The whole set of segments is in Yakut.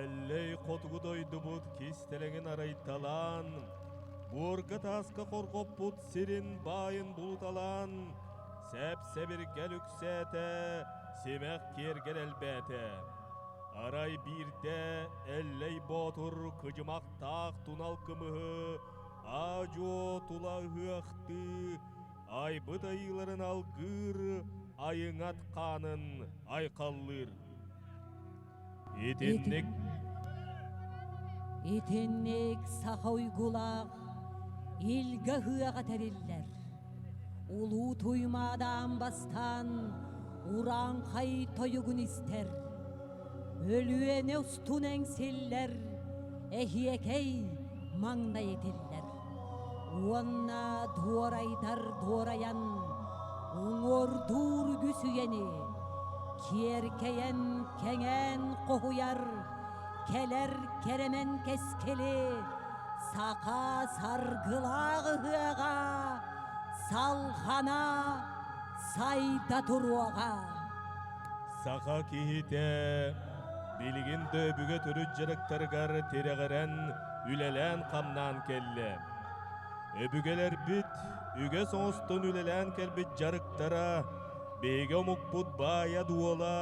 Эллэй хотугу дойдубут кистэлэҥин арайталаан, буорга тааска хорҕоппут сирин баайын булуталаан, сэп-сэбиргэл үксээтэ, симэх киэргэл элбээтэ. Арай биирдэ Эллэй Боотур кыдьымахтаах тунал кымыһы аа-дьуо тула ыһыахтыы, айбыт айыыларын алгыыр, айыҥат хаанын айхаллыыр. Итинник Итинник саха уйгулаах илгэ ыһыаҕа тэриллэр. Улуу Туймаадаан бастаан урааҥхай тойугун истэр. Өлүөнэ устун эҥсиллэр, эһиэкэй маҥнай этиллэр. Уонна дуорайдар дуорайан, уҥуордуур үгүс үйэни, киэркэйэн кэҥээн хоһуйар, кэлэр кэрэмэн кэскили, саха саргылаах ыһыаҕа салҕана сайда туруоҕа. Саха киһитэ билигин да өбүгэ төрүт дьарыктарыгар тирэҕирэн үлэлээн-хамнаан кэллэ. Өбүгэлэрбит үгэс оҥостон үлэлээн кэлбит дьарыктара биһиги омукпут баайа-дуола,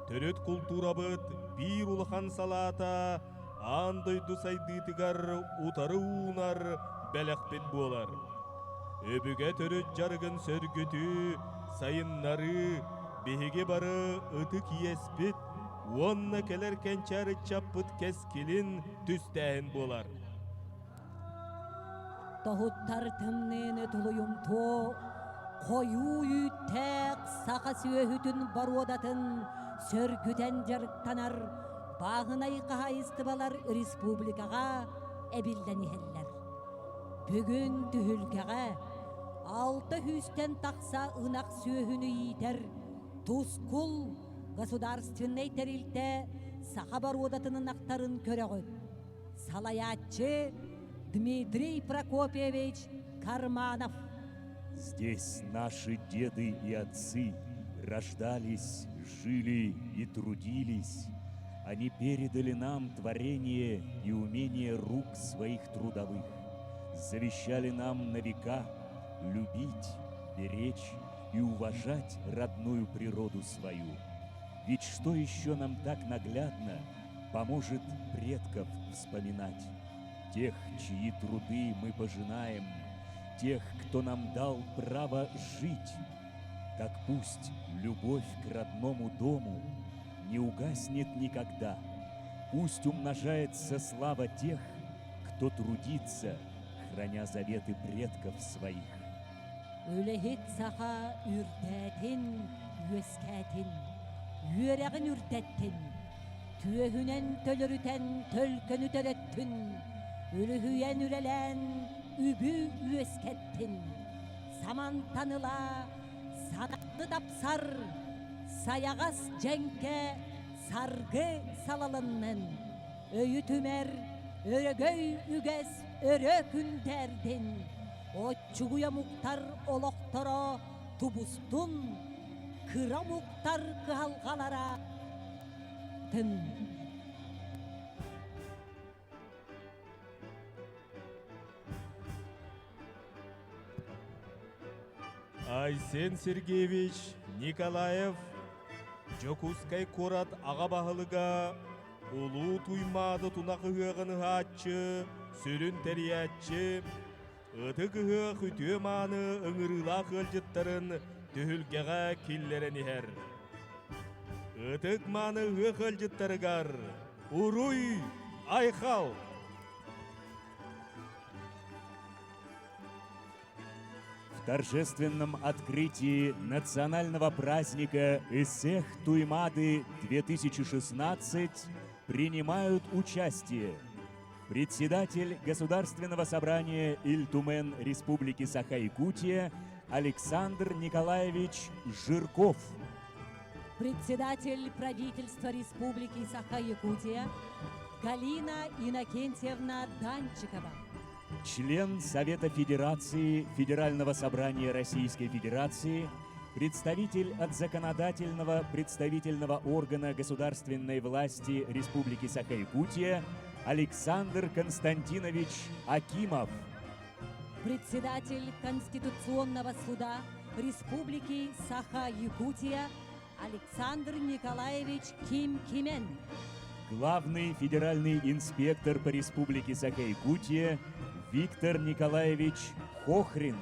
төрүт култуурабыт биир улахан салаата аан дойду сайдыытыгар утары уунар бэлэхпит буолар. Өбүгэ төрүт дьарыгын сөргүтүү, сайыннарыы биһиги бары ытык иэспит уонна кэлэр кэнчээри ыччаппыт кэскилин түстээһин буолар. Тоһуттар тымныыны тулуйумтуо, хойуу үүттээх саха сүөһүтүн боруодатын сөргүтэн дьарыктанар бааһынай хаһаайыстыбалар республикаҕа эбиллэн иһэллэр. Бүгүн түһүлгэҕэ алта сүүстэн тахса ынах сүөһүнү иитэр Тускул государственнай тэрилтэ саха боруодатын ынахтарын көрөҕүт. Салайааччы Дмитрий Прокопьевич Карманов. Здесь наши деды и отцы рождались, жили и трудились. Они передали нам творение и умение рук своих трудовых, завещали нам на века любить, беречь и уважать родную природу свою. Ведь что еще нам так наглядно поможет предков вспоминать? Тех, чьи труды мы пожинаем, тех, кто нам дал право жить. Так пусть любовь к родному дому не угаснет никогда. Пусть умножается слава тех, кто трудится, храня заветы предков своих. Үлэһит саха үрдээтин, үөскээтин, үөрэҕин үрдэттин, түөһүнэн төлөрүтэн төлкөнү төлөттүн, үлүһүйэн үлэлээн үбү үөскэттин, самантан ыла санааны тапсар, сайаҕас дьэҥкэ саргы салалыннын, өйү түмэр өрөгөй үгэс өрө күндээрдин, оччугуй омуктар олохторо тубустун, кыра омуктар кыһалҕалара тын. Айсен Сергеевич Николаев Дьокуускай куорат аҕа баһылыга Улуу Туймаады тунах ыһыаҕын ыһааччы, сүрүн тэрийээччи, Ытык ыһыах үтүө-мааны ыҥырыылаах ыалдьыттарын түһүлгэҕэ киллэрэн иһэр. Ытык мааны ыһыах ыалдьыттарыгар Уруй Айхал! В торжественном открытии национального праздника Исех Туймады-2016 принимают участие председатель Государственного собрания Ильтумен Республики Саха-Якутия Александр Николаевич Жирков. Председатель правительства Республики Саха-Якутия Галина Иннокентьевна Данчикова. Член Совета Федерации Федерального собрания Российской Федерации, Представитель от законодательного представительного органа государственной власти Республики Саха-Якутия Александр Константинович Акимов. Председатель Конституционного суда Республики Саха-Якутия Александр Николаевич Ким-Кимен. Главный федеральный инспектор по Республике Саха-Якутия Виктор Николаевич Хохрин.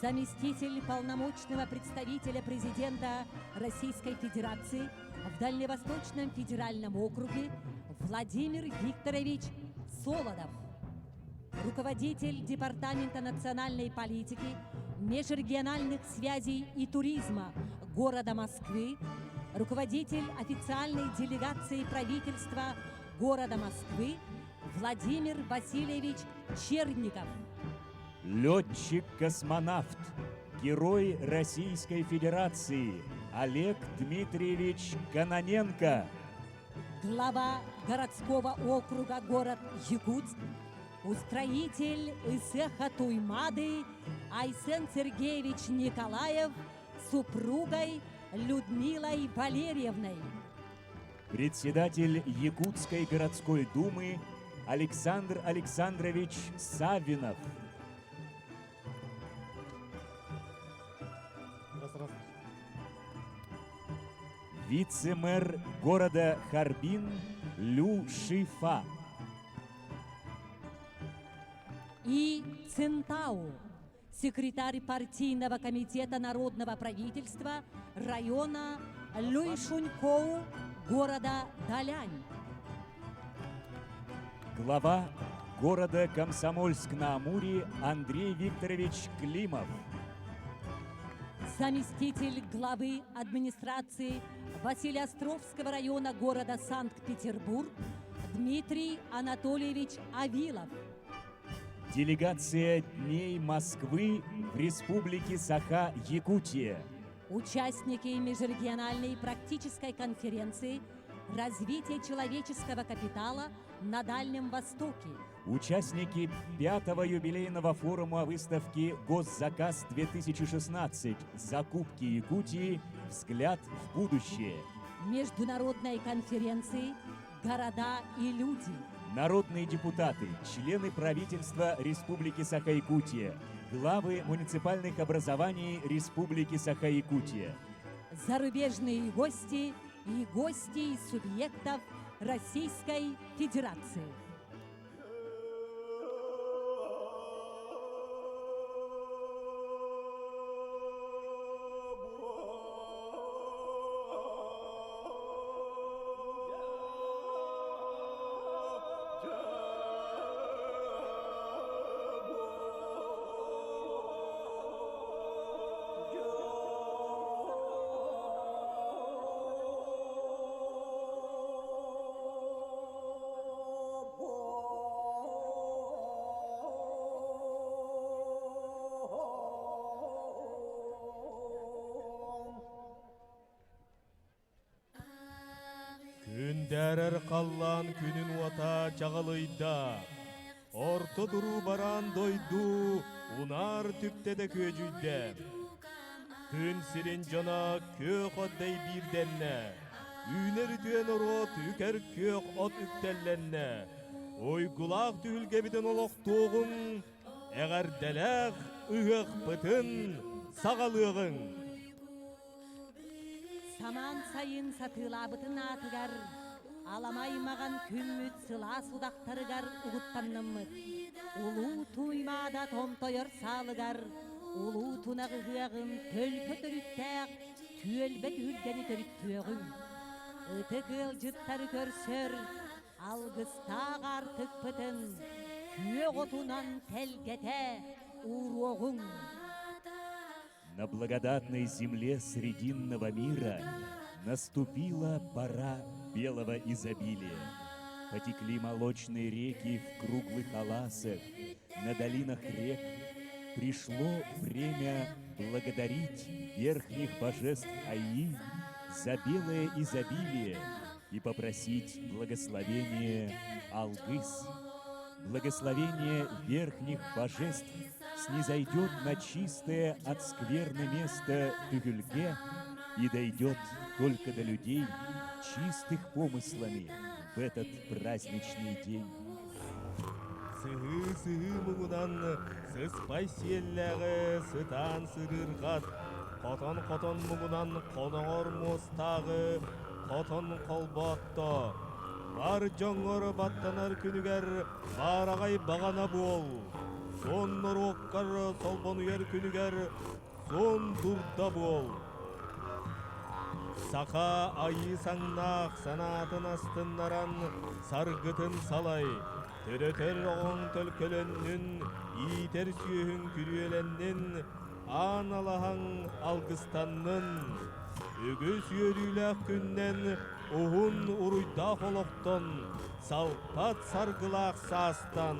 Заместитель полномочного представителя президента Российской Федерации в Дальневосточном федеральном округе Владимир Викторович Солодов. Руководитель Департамента национальной политики, межрегиональных связей и туризма города Москвы, руководитель официальной делегации правительства города Москвы Владимир Васильевич Черников. Летчик-космонавт, герой Российской Федерации Олег Дмитриевич Кононенко. Глава городского округа город Якутск, устроитель Исеха Туймады Айсен Сергеевич Николаев с супругой Людмилой Валерьевной. Председатель Якутской городской думы Александр Александрович Савинов. Вице-мэр города Харбин Лю Шифа. И Центау, секретарь партийного комитета Народного правительства района Люйшунькоу города Далянь. Глава города Комсомольск-на-Амуре Андрей Викторович Климов. Заместитель главы администрации Василиостровского района города Санкт-Петербург Дмитрий Анатольевич Авилов. Делегация Дней Москвы в Республике Саха-Якутия. Участники межрегиональной практической конференции «Развитие человеческого капитала на Дальнем Востоке». Участники пятого юбилейного форума выставки «Госзаказ-2016. Закупки Якутии. Взгляд в будущее». Международной конференции «Города и люди». Народные депутаты, члены правительства Республики Саха-Якутия, главы муниципальных образований Республики Саха-Якутия. Зарубежные гости и гости из субъектов Российской Федерации. Күндээрэр халлаан күнүн уота чаҕылыйда. Орто туруу бараан дойду унаар түптэтэ күөдьүйдэ. Күн сирин дьоно күөх от дэйбиирдэннэ. Үүнэр үтүө норуот үкэр күөх от үктэллэннэ. Уйгулаах түһүлгэбитин олохтуоҕуҥ, эҕэрдэлээх ыһыахпытын саҕалыаҕыҥ. Самаан сайын сатыылаабытын аатыгар, аламай маҕан күммүт сылаас удахтарыгар угуттанныммыт. Улуу Туймаада томтойор саалыгар, улуу тунах ыһыаҕын төлкө төрүттээх түөлбэ түһүлгэни төрүттүөҕүҥ. Ытык ыалдьыттары көрсөр, алгыстаах аартыкпытын күөх отунан тэлгэтэ ууруоҕуҥ. На благодатной земле Срединного мира наступила пора белого изобилия. Потекли молочные реки в круглых аласах, на долинах рек. Пришло время благодарить верхних божеств Аи за белое изобилие и попросить благословение Алгыс. Благословение верхних божеств снизойдет на чистое от скверны место Тюгюльге и дойдет только до людей, чистых помыслами в этот праздничный день. Сыһыы-сыһыы муҥунан сыспай сиэллээҕи сытаан сырыырҕат, хотон-хотон муҥунан хоноҥор муостааҕы хотон холбоотто. Бар дьоҥҥор баттанар күнүгэр баараҕай баҕана буол, суон норуоккар солбонуйар күнүгэр суон дурда буол. Саха айыы саҥнаах санаатын астыннаран саргытын салай, төрөтөр оҕоҥ төлкөлөннүн, иитэр сүөһүҥ күрүөлэннин, аан алаһаҥ алгыстаннын. Үгүс үөрүүлээх күннэн уһун уруйдаах олохтон, салпат саргылаах саастан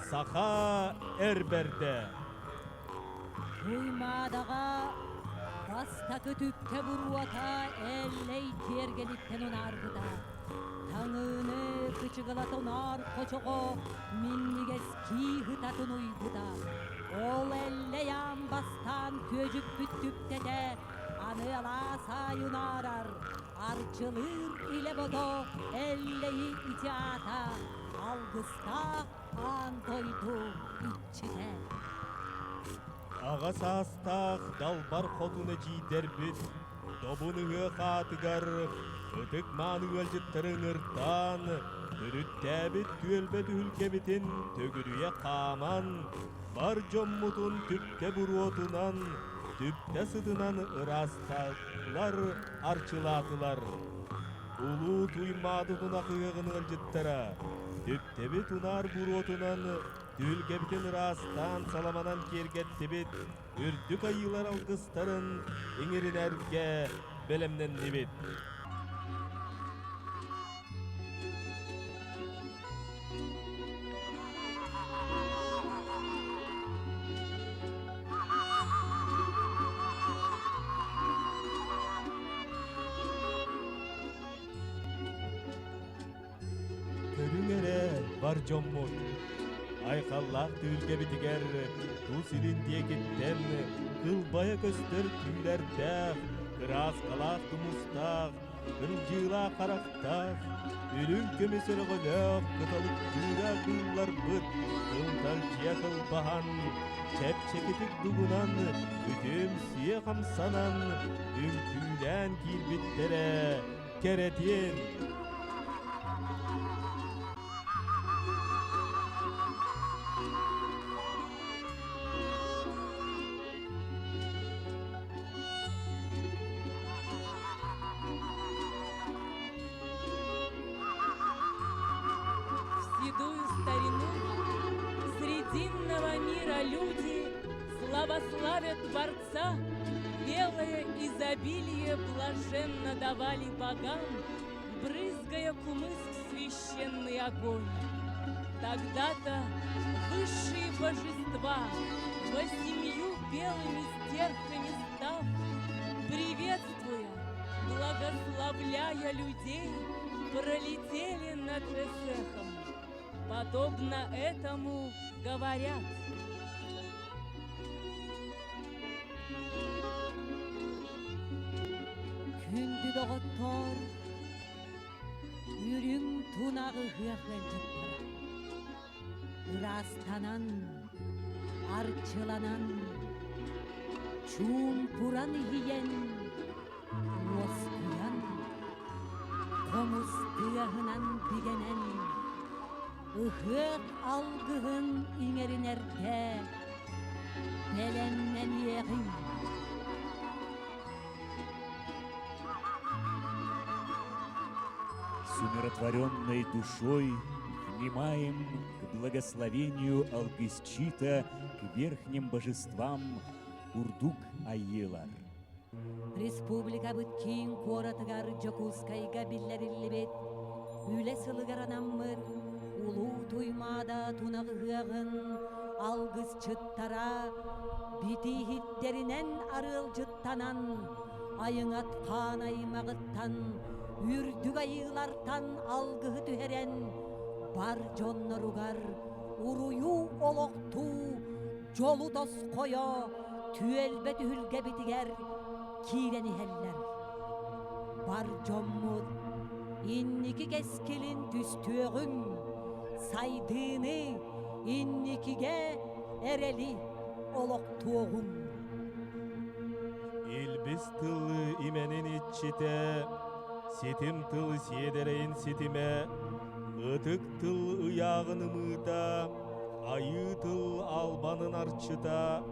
саха эр бэрдэ. Туймаадаҕа бастакы түптэ буруота Эллэй тиэргэниттэн унаарбыта. Таҥыыны кычыгылата унаар хочоҕо минньигэс кии ытатын уйбута. Ол Эллэй аан бастаан күөдьүппүт түптэтэ аны алаас аайы унаарар, арчылыыр илэ-бодо Эллэйи ити аата алгыстаах аан дойду иччитэ. Аҕа саастаах далбар хотун эдьиийдэрбит добун ыһыах аатыгар ытык-мааны ыалдьыттары ыҥыртаан, төрүттээбит түөлбэ түһүлгэбитин төгүрүйэ хааман, бар дьоммутун түптэ буруотунан, түптэ сытынан ыраастаатылар, арчылаатылар. Улуу Туймаады тунах ыһыаҕын ыалдьыттара түптэбит унаар буруотунан түһүлгэбитин ыраастаан саламанан киэргэттибит, үрдүк айыылар алгыстарын иҥэринэргэ бэлэмнэннибит. Көрүҥ эрэ, бар дьоммут, айхаллаах түһүлгэбитигэр тус илин диэкиттэн кылбайа көстөр түүлэрдээх, кырааскалаах тумустаах, кырдьыылаах харахтаах, үрүҥ көмүс өрөҕөлөөх кыталыктыыра кыылларбыт кылталдьыйа кылбаһан, чэпчэкитик дугунан, үтүөмсүйэ хамсанан, үҥкүүлээн киирбиттэрэ кэрэтиэн. В седую старину срединного мира люди славославят Творца, белое изобилие блаженно давали богам, брызгая кумыс в священный огонь. Тогда-то высшие божества, восемью белыми стерхами став, приветствуя, благословляя людей, пролетели над Эсехом. Подобно этому говорят. Күндү доҕоттоор, үрүҥ тунаҕы ыһыах ыалдьыттара. Ыраастанан, арчыланан, чуумпуран иһийэн, уоскуйан, хомус тыаһынан бигэнэн, ыһыах алгыһын иҥэринэргэ бэлэмнэниэҕиҥ. С умиротворенной душой внимаем к благословению Алгысчита к верхним божествам Урдук-Айылар. Республикабыт киин куоратыгар Дьокуускайга биллэриллибит үлэ сылыгар анаммыт Улуу Туймаада тунах ыһыаҕын алгысчыттара битииһиттэринэн арыалдьыттанан, айыҥат хаан аймаҕыттан, үрдүк айыылартан алгыһы түһэрэн, бар дьонноругар Уруйу олохтуу, дьолу тосхойо түөлбэ түһүлгэбитигэр киирэн иһэллэр. Бар дьоммут инники кэскилин түстүөҕүҥ, сайдыыны инникигэ эрэли олохтуоҕуҥ. Илбис тылы имэнин иччитэ, ситим тыл сиэдэрэйин ситимэ, ытык тыл ыйааҕын ымыыта, айыы тыл албанын арчыта,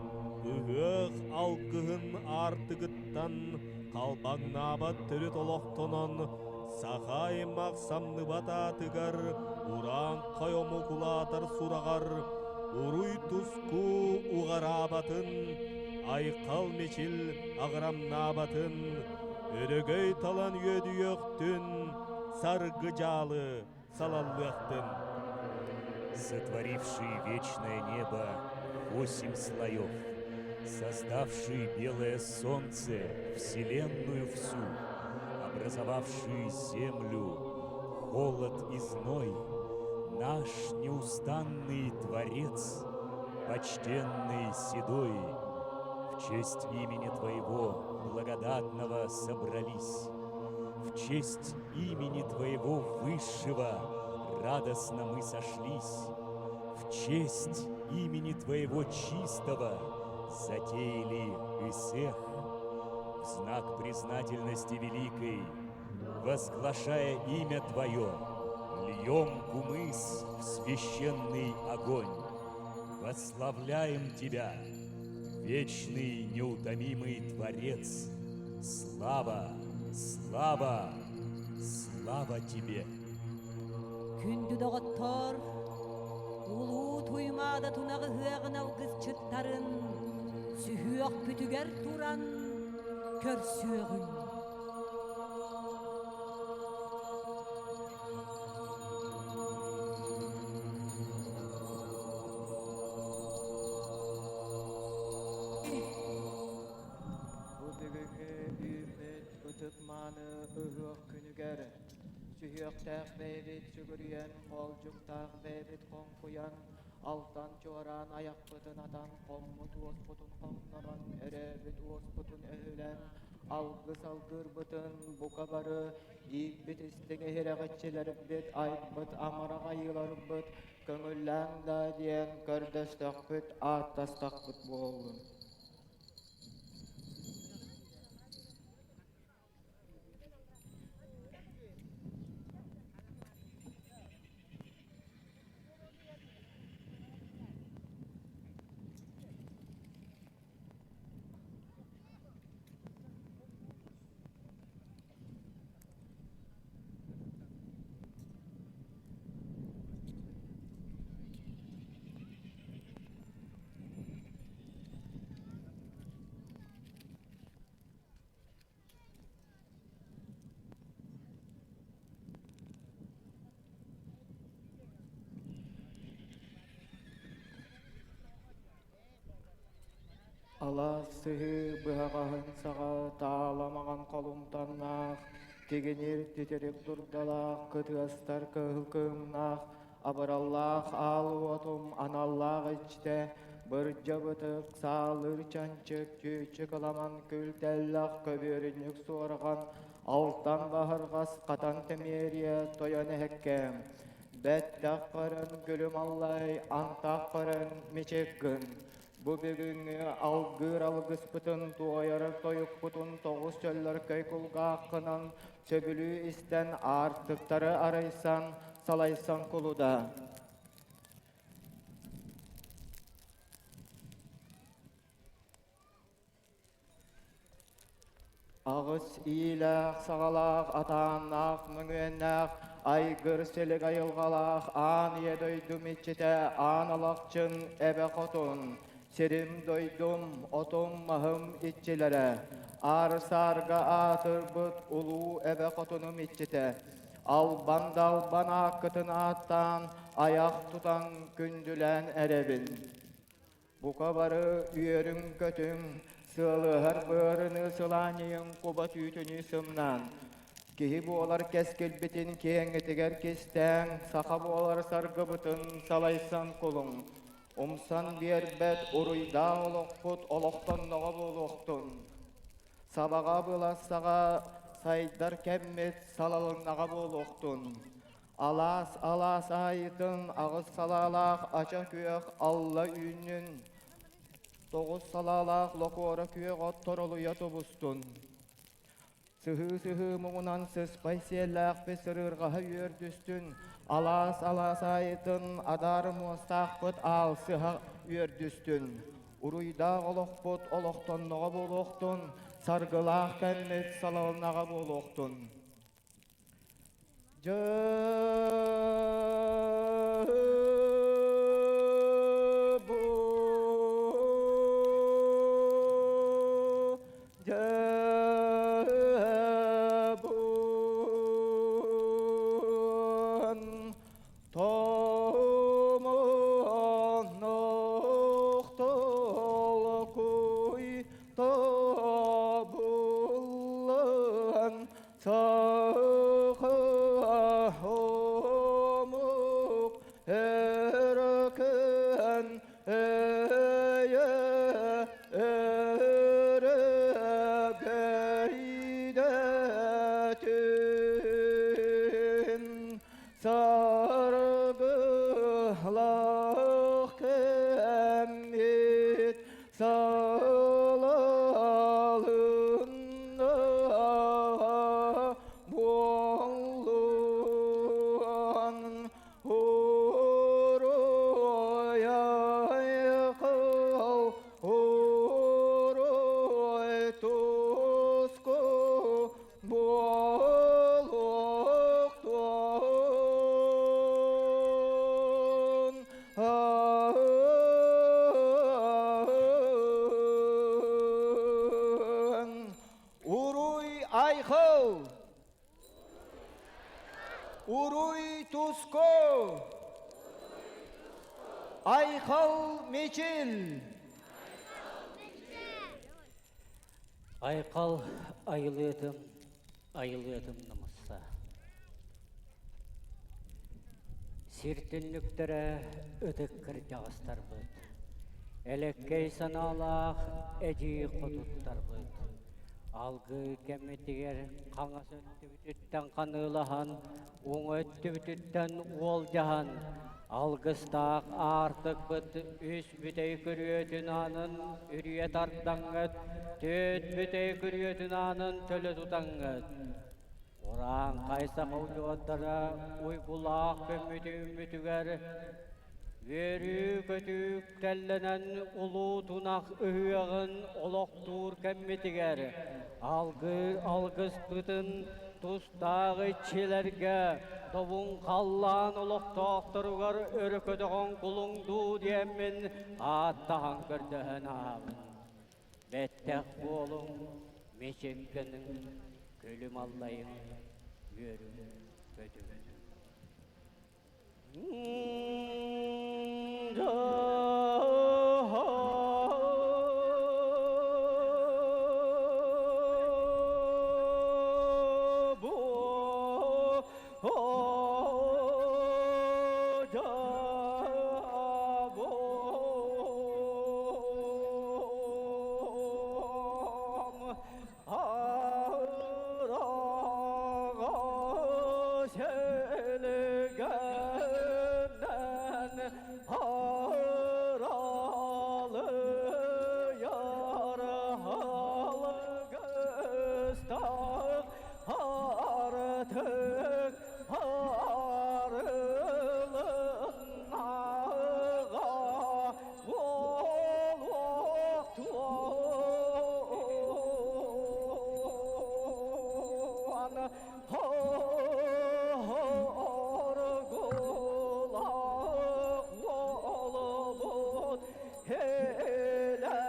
ыһыах алгыһын аартыгыттан халбаҥнаабат төрүт олохтонон, саха аймах самныбат аатыгар, урааҥхай омук улаатар сураҕар, уруй-туску уҕараабатын, айхал-мичил аҕырамнаабатын, өрөгөй талан үөдүйүөхтүн, саргы дьаалы салаллыахтын. Сотворивший вечное небо восемь слоев, создавший белое солнце, вселенную всю, образовавший землю, холод и зной, наш неустанный Творец, почтенный седой, в честь имени Твоего благодатного собрались, в честь имени Твоего высшего радостно мы сошлись, в честь имени Твоего чистого затеяли Исех, в знак признательности великой, возглашая имя Твое, льем кумыс в священный огонь. Восславляем Тебя, вечный неутомимый Творец. Слава, слава, слава Тебе! Күндү доҕоттор, улуу Туймаада тунаҕы ыһыаҕын алгысчыттарын сүһүөхпүтүгэр туран көрсүөҕүҥ. Бу бүгүҥҥү үүммүт ытык-мааны ыһыах күнүгэр сүһүөхтээх бэйэбит сүгүрүйэн, хоолдьуктаах бэйэбит хоҥкуйан, алтан чуораан айахпытын атан, хоммут уоспутун хоҥнорон, өрөөбүт уоспутун өһүлэн, алгыс алгыырбытын бука бары ииппит истиҥ иһирэҕиччилэрбит, айбыт амарах айыыларбыт көҥүллээҥ да диэн көрдөстөхпүт, ааттастахпыт буоллун. Алаас сыһыы быһаҕаһын саҕа таала маҥан холумтаннаах, тигинир титирик дурдалаах, кытыастар кыһыл кыымнаах, абыраллаах аал уотум аналлаах иччитэ, бырдьа бытык, саалыыр чанчык, чүүчүк ыламан күлтэллэх, көбүөрүнньүк суорҕан, алтан баһырҕас, хатан тэмиэрийэ тойон эһэккэм. Бэттэх көрөн күлүм аллай, антах көрөн мичик гын. Бу бүгүҥҥү алгыыр алгыспытын туойар тойукпутун тоҕус чөллөркөй кулгааххынан сөбүлүү истэн аартыктары арыйсан, салайсан кулуда. Аҕыс иилээх-саҕалаах, атааннаах, мөҥүөннээх, айгыр силик айылҕалаах аан ийэ дойдум иччитэ Аан Алахчын эбэ хотун, сирим-дойдум, отум-маһым иччилэрэ, аар-саарга аатырбыт улуу эбэ хотунум иччитэ, албан да албан ааккытын ааттаан, айах тутан күндүлээн эрэбин. Бука бары үөрүҥ-көтүҥ, сыалыһар быарыныы сылаанньыйыҥ куба түүтүнүү сымнаан. Киһи буолар кэскилбитин киэҥҥитигэр кистээҥ, саха буолар саргыбытын салайсан кулуҥ. Умсан биэрбэт уруйдаах олохпут олохтонноҕо буолуохтун. Сабаҕа былассаҕа сайдар кэммит салалыннаҕа буолуохтун. Алаас алаас аайытын аҕыс салаалаах ача күөх алла үүннүн, тоҕус салаалаах локуора күөх от торолуйа тубустун. Сыһыы-сыһыы муҥунан сыспай сиэллээхпит сырыырҕаһа үөрдүстүн, алаас-алаас аайытын адаар муостаахпыт аалсыһа үөрдүстүн. Уруйдаах олохпут олохтонноҕо буолуохтун, саргылаах кэммит салалынаҕа буолуохтун. Тобуллан Саха омук өркөн өйө өрөгөйдөтүн саргылах кэммит салалынна буоллун уруй-айхал уруй туску буолуохтун. Уруй Айхал! Уруй Туску! Айхал Мечил! Айхал айылыатым, айылыатым намысса. Сир түннүктэрэ ытык кырдьаҕастарбыт, элэккэй санаалаах эдьиий хотуттарбыт, алгыы кэммитигэр хаҥас өттүбүтүттэн ханыылаһан, уҥа өттүбүтүттэн уолдьаһан, алгыстаах аартыкпыт үс бүтэй күрүөтүн аанын үрүйэ тардаҥҥыт, түөрт бүтэй күрүөтүн аанын төлө тутаҥҥыт, Урааҥхай саха удьуордара уйгулаах көммүтү үүммүтүгэр үөрүү-көтүү үктэллэнэн улуу тунах ыһыаҕын олохтуур кэммитигэр алгыы алгыспытын тустаах иччилэргэ добун халлаан олохтоохторугар өрө көтөҕөн кулуҥдуу диэммин ааттаһан көрдөһөн аһабын. Бэттэх буолуҥ, мичик гыныҥ, күлүм аллайыҥ, үөрүҥ, көтүҥ. Artık арылыннаға олоқтуан Хоргулақ болбут хелелиннаға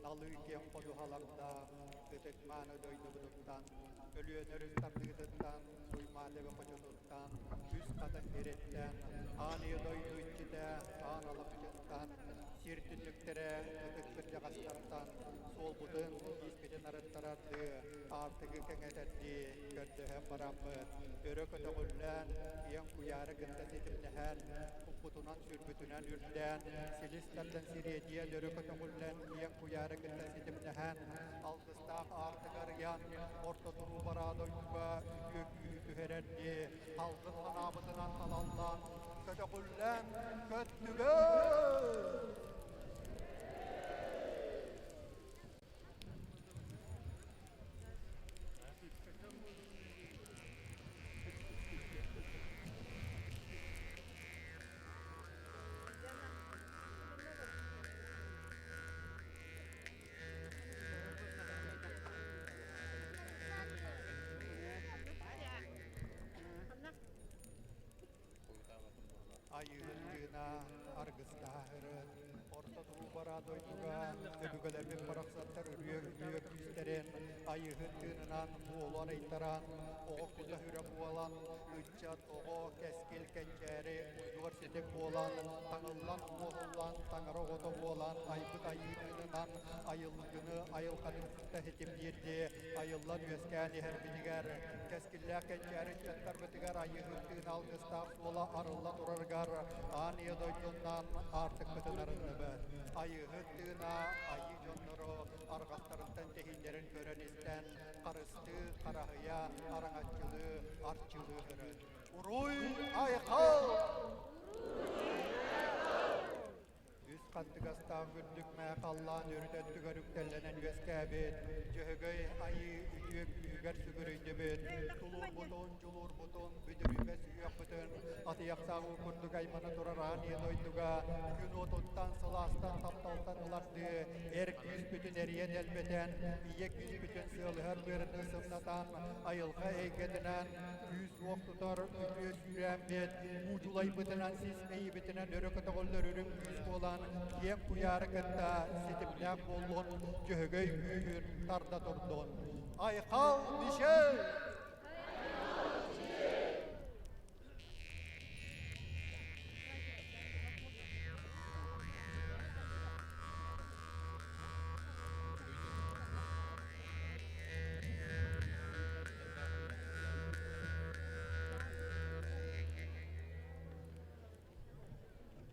Талыы киэҥ ходуһалардаах ытык-мааны дойдубутуттан, Өлүөнэ өрүс тардыытыттан, Туймаада хочотуттан, Үс Хатыҥ ириттэн, Аан Ийэ дойду иччитэ Аан Алахчыттан, сир түннүктэрэ ытык кырдьаҕастартан суолбутун, ииспитин арыттарардыы, аартыгы кэҥэтэрдии көрдөһөн бараммыт, өрө көтөҕүллэн, киэҥ куйаары кытта ситимнэһэн, куппутунан-сүрбүтүнэн үрдээн, силис тардан сириэдийэн өрө көтөҕүллэн, киэҥ куйаары кытта ситимнэһэн, алгыстаах аартык арыйан, орто туруу бараа дойдуга үтүө күүһү түһэрэрдии, алгыс санаабытынан салаллан, көтөҕүллэн көттүбүт! Айыыһыт тыына аргыстаһарын, орто туубара дойдуга өбүгэлэрбит барахсаттар үрүө-үрүө күүстэрин айыыһыт тыынынан буолан ыйтаран, оҕо кута үрэ буолан, ыччат оҕо кэскил кэнчээри удьуор ситим буолан, таҥыллан оҥоһуллан, таҥара оҕото буолан, айбыт айыы тыынынан айылгыны айылҕаны кытта ситимниирдии айыллан үөскээн иһэрбитигэр, кэскиллээх кэнчээри ыччаттарбытыгар айыыһыт тыын алгыстаах суола арылла турарыгар аан ийэ дойдунан аартыкпытын арынныбыт. Айыыһыт тыына айыы дьоннору арҕахтарыттан тэһииннэрин көрөн-истэн, харыстыы, хараһыйа, араҥаччылыы, арчылыы көрөн. Уруй айхал! Үс хаттыгастаах үрдүк мээ халлаан өрүт өттүгэр үктэллэнэн үөскээбит, Дьөһөгөй Айыы үтүө күүһүгэр сүгүрүйдүбүт, тулуурбутун, дьулуурбутун, бүдүрүйбэт сүһүөхпүтүн атыйах сааҕыы курдук аймана турар аан ийэ дойдуга күн уотуттан, сылаастан, тапталтан ылардыы эр күүспүтүн эрийэн элбэтэн, ийэ күүспүтүн сыалыһар быарыны сымнатан, айылҕа эйгэтинэн күүс-уох тутар үтүө сүүрээммит муучулайбытынан сис мэйиибитинэн өрө көтөҕүллэр үрүҥ күүс буолан киэҥ куйаары кытта ситимнээх буоллун, Дьөһөгөй күүһүн тарда турдун. Айхал Мишель!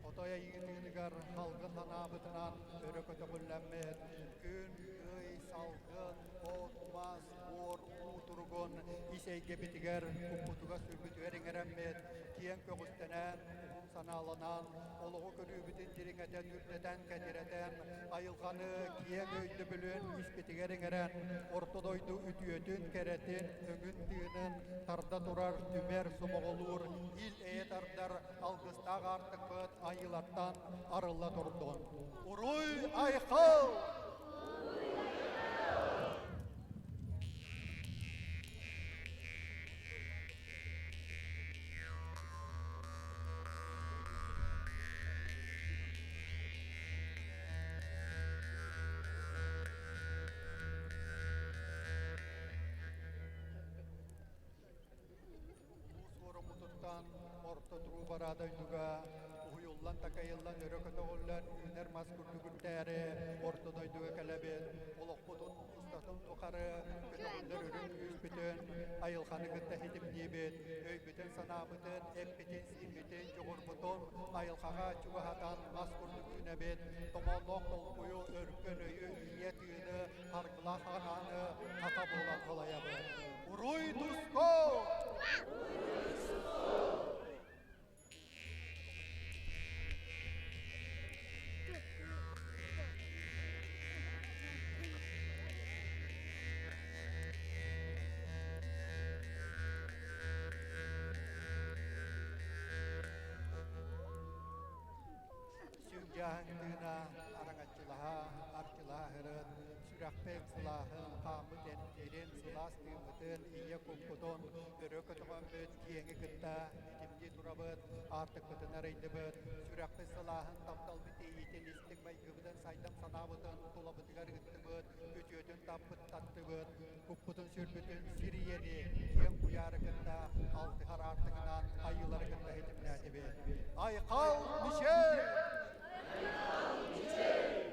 Отой айыытыыныгар салгын санаабытынан өрө көтөҕүллэммит күн, ый, салгын, от, мас, буор, уу туругун ис эйгэбитигэр, куппутугар-сүрбүтүгэр иҥэрэммит, киэҥ көҕүстэнэн, уһун санааланан, олоҕу көрүүбүтүн дириҥэтэн, үрдэтэн, кэтирэтэн, айылҕаны киэҥ өйдөбүлүн испитигэр иҥэрэн, орто дойду үтүөтүн, кэрэтин, өҥүн-тыынын тарда турар, түмэр, сомоҕолуур, ил-эйэ тардар алгыстаах аартыкпыт айыылартан арылла турдун. Уруй айхал! Улуус форумутуттан орто туруу дойдуга уһуйуллан такайыллан өрө көтөҕүллэн үүнэр мас курдук үрдээри орто дойдуга кэлэбит олохпутун устатын тухары көтөҕүллэр үрүҥ күүспүтүн айылҕаны кытта ситимниибит өйбүтүн-санаабытын эппитин-сииммитин дьоҕурбутун айылҕаҕа чугаһатан мас курдук үүнэбит томоонноох толкуйу өркөн өйү ийэ тыыны харгылаах ханааны хата буолан халайабыт. Уруй туску! Сүрдьааһын тыына араҥаччылаһа, арчылаһа сырыт. Сүрэхпит сылааһын, хааммыт эмтиирин, сылаас тыыммытын, ийэ куппутун өрө көтөҕөммүт, киэҥи кытта ситимнии турабыт, аартыкпытын арыйдыбыт. Сүрэхпит сылааһын, тапталбыт иэйиитин, истиҥ майгыбытын, сайдам санаабытын тулабытыгар ыыттыбыт, үтүөтүн таппыт таттыбыт, куппутун-сүрбүтүн сир ийэни, киэҥ куйаары кытта алтыһар аартыгынан айыылары кытта ситимнээтибит. Айхал Мичил! Айхал Мичил!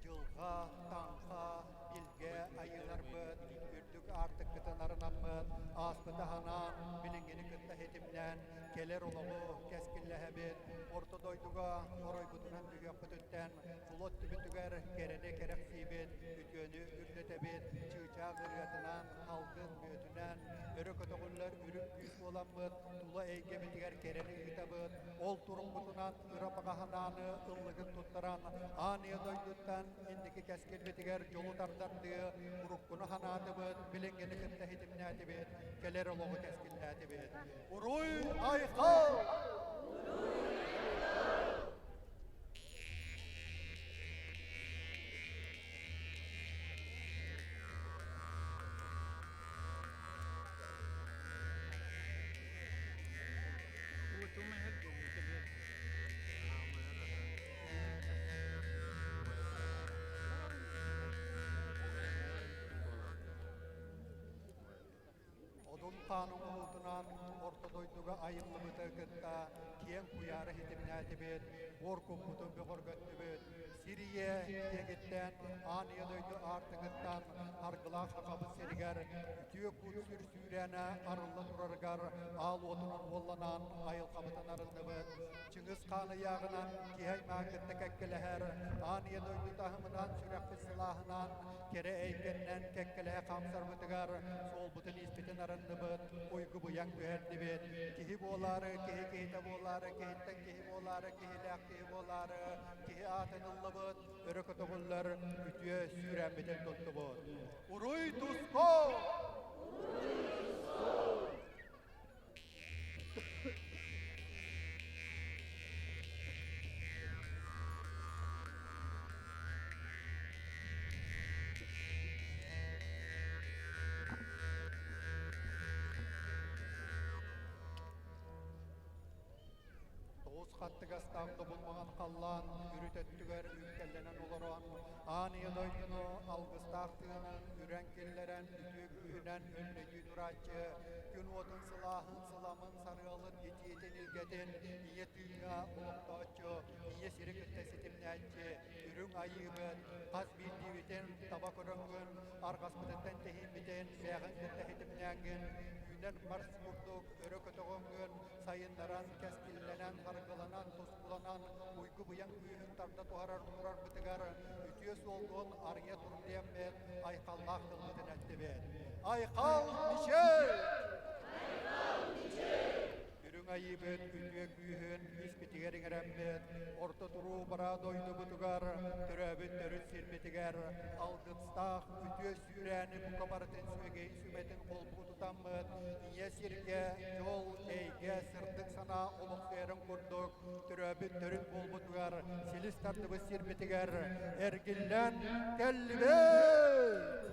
Дьылҕа, таҥха, билгэ айыыларбыт үрдүк аартыккытын арынаммыт, ааспыты аһанаан, билиҥҥини кытта ситимнээн, кэлэр олоҕу кэскиллэһэбит, орто дойдуга оройбутунан түһүөхпүтүттэн флот түбүтүгэр кэрэни кэрэхсиибит, үтүөнү үрдэтэбит, чыычаах ырыатынан, алгын мүөтүнэн, өрө көтөҕүллэр үрүҥ күүс буоламмыт, тула эйгэбитигэр кэрэни ыытабыт, ол турукпутунан ыра баҕаһанааны ыллыгын туттаран, аан ийэ дойдуттан инники кэскилбитигэр дьолу тардардыы уруккуну ханаатыбыт, билиҥҥини кытта ситимнээтибит, кэлэр олоҕу кэскиллээтибит. Уруй айхал! Одун хаан оҥоһуутунан орто дойдуга айыллыбыты кытта киэҥ куйаары ситимнээтибит, буор куппутун бөҕөргөттүбүт. Сир ийэ киэҥиттэн, аан ийэ дойду аартыгыттан аргылаах Сахабыт сиригэр үтүө кут-сүр сүүрээнэ арылла турарыгар аал уотунан уолланан айылҕабытын арынныбыт. Чыҥыс хаан ыйааҕынан киһи аймаҕы кытта кэккэлэһэр, аан ийэ дойду таһымынан сүрэхпит сылааһынан кэрэ эйгэннэн кэккэлэһэ хаамсарбытыгар суолбутун-ииспитин арынныбыт, уйгу-быйаҥ түһэрдибит. Киһи буолаары, киһи киһитэ буолаары, киһиттэн киһи буолаары, киһилээх киһи буолаары, киһи аатын ыллыбыт, өрө көтөҕүллэр үтүө сүүрээммитин туттубут. Уруй туску! Тоҕус хаттыгастаах добулмаҕан халлаан үрүт өттүгэр үктэллэнэн олорон, аан ийэ дойдуну алгыстаах тыынын үрэн киллэрэн үтүө күүһүнэн өллөйдүү турааччы, күн уотун сылааһын, сыламын, сарыалын, итиитин, илгэтин ийэ тыыҥҥа олохтооччу, ийэ сири кытта ситимнээччи, үрүҥ айыыбыт, хас биирдиибитин таба көрөҥҥүн, арҕаспытыттан тэһииммитин, бээҕин кытта ситимнээҥҥин, үүнэр Марс курдук өрө көтөҕөҥҥүн, сайыннаран, кэскиллэнэн, харгыланан, тускуланан, уйгу-быйаҥ күүһүн тарда туһарар турарбытыгар үтүө суолгун арыйа тур диэммит айхаллаах тылбытын эттибит. Айхал Мичил! Айхал Мичил! Үрүҥ айыыбыт үтүө күүһүн испитигэр иҥэрэммит, орто туруу бараа дойдубутугар, төрөөбүт төрүт сирбитигэр алгыстаах үтүө сүүрээни бука барытын сүөгэйин сүмэтин холбуу тутаммыт, ийэ сиргэ дьол, эйгэ, сырдык санаа олохсуйарын курдук төрөөбүт төрүт буолбутугар силис тардыбыт сирбитигэр эргиллэн кэллибит!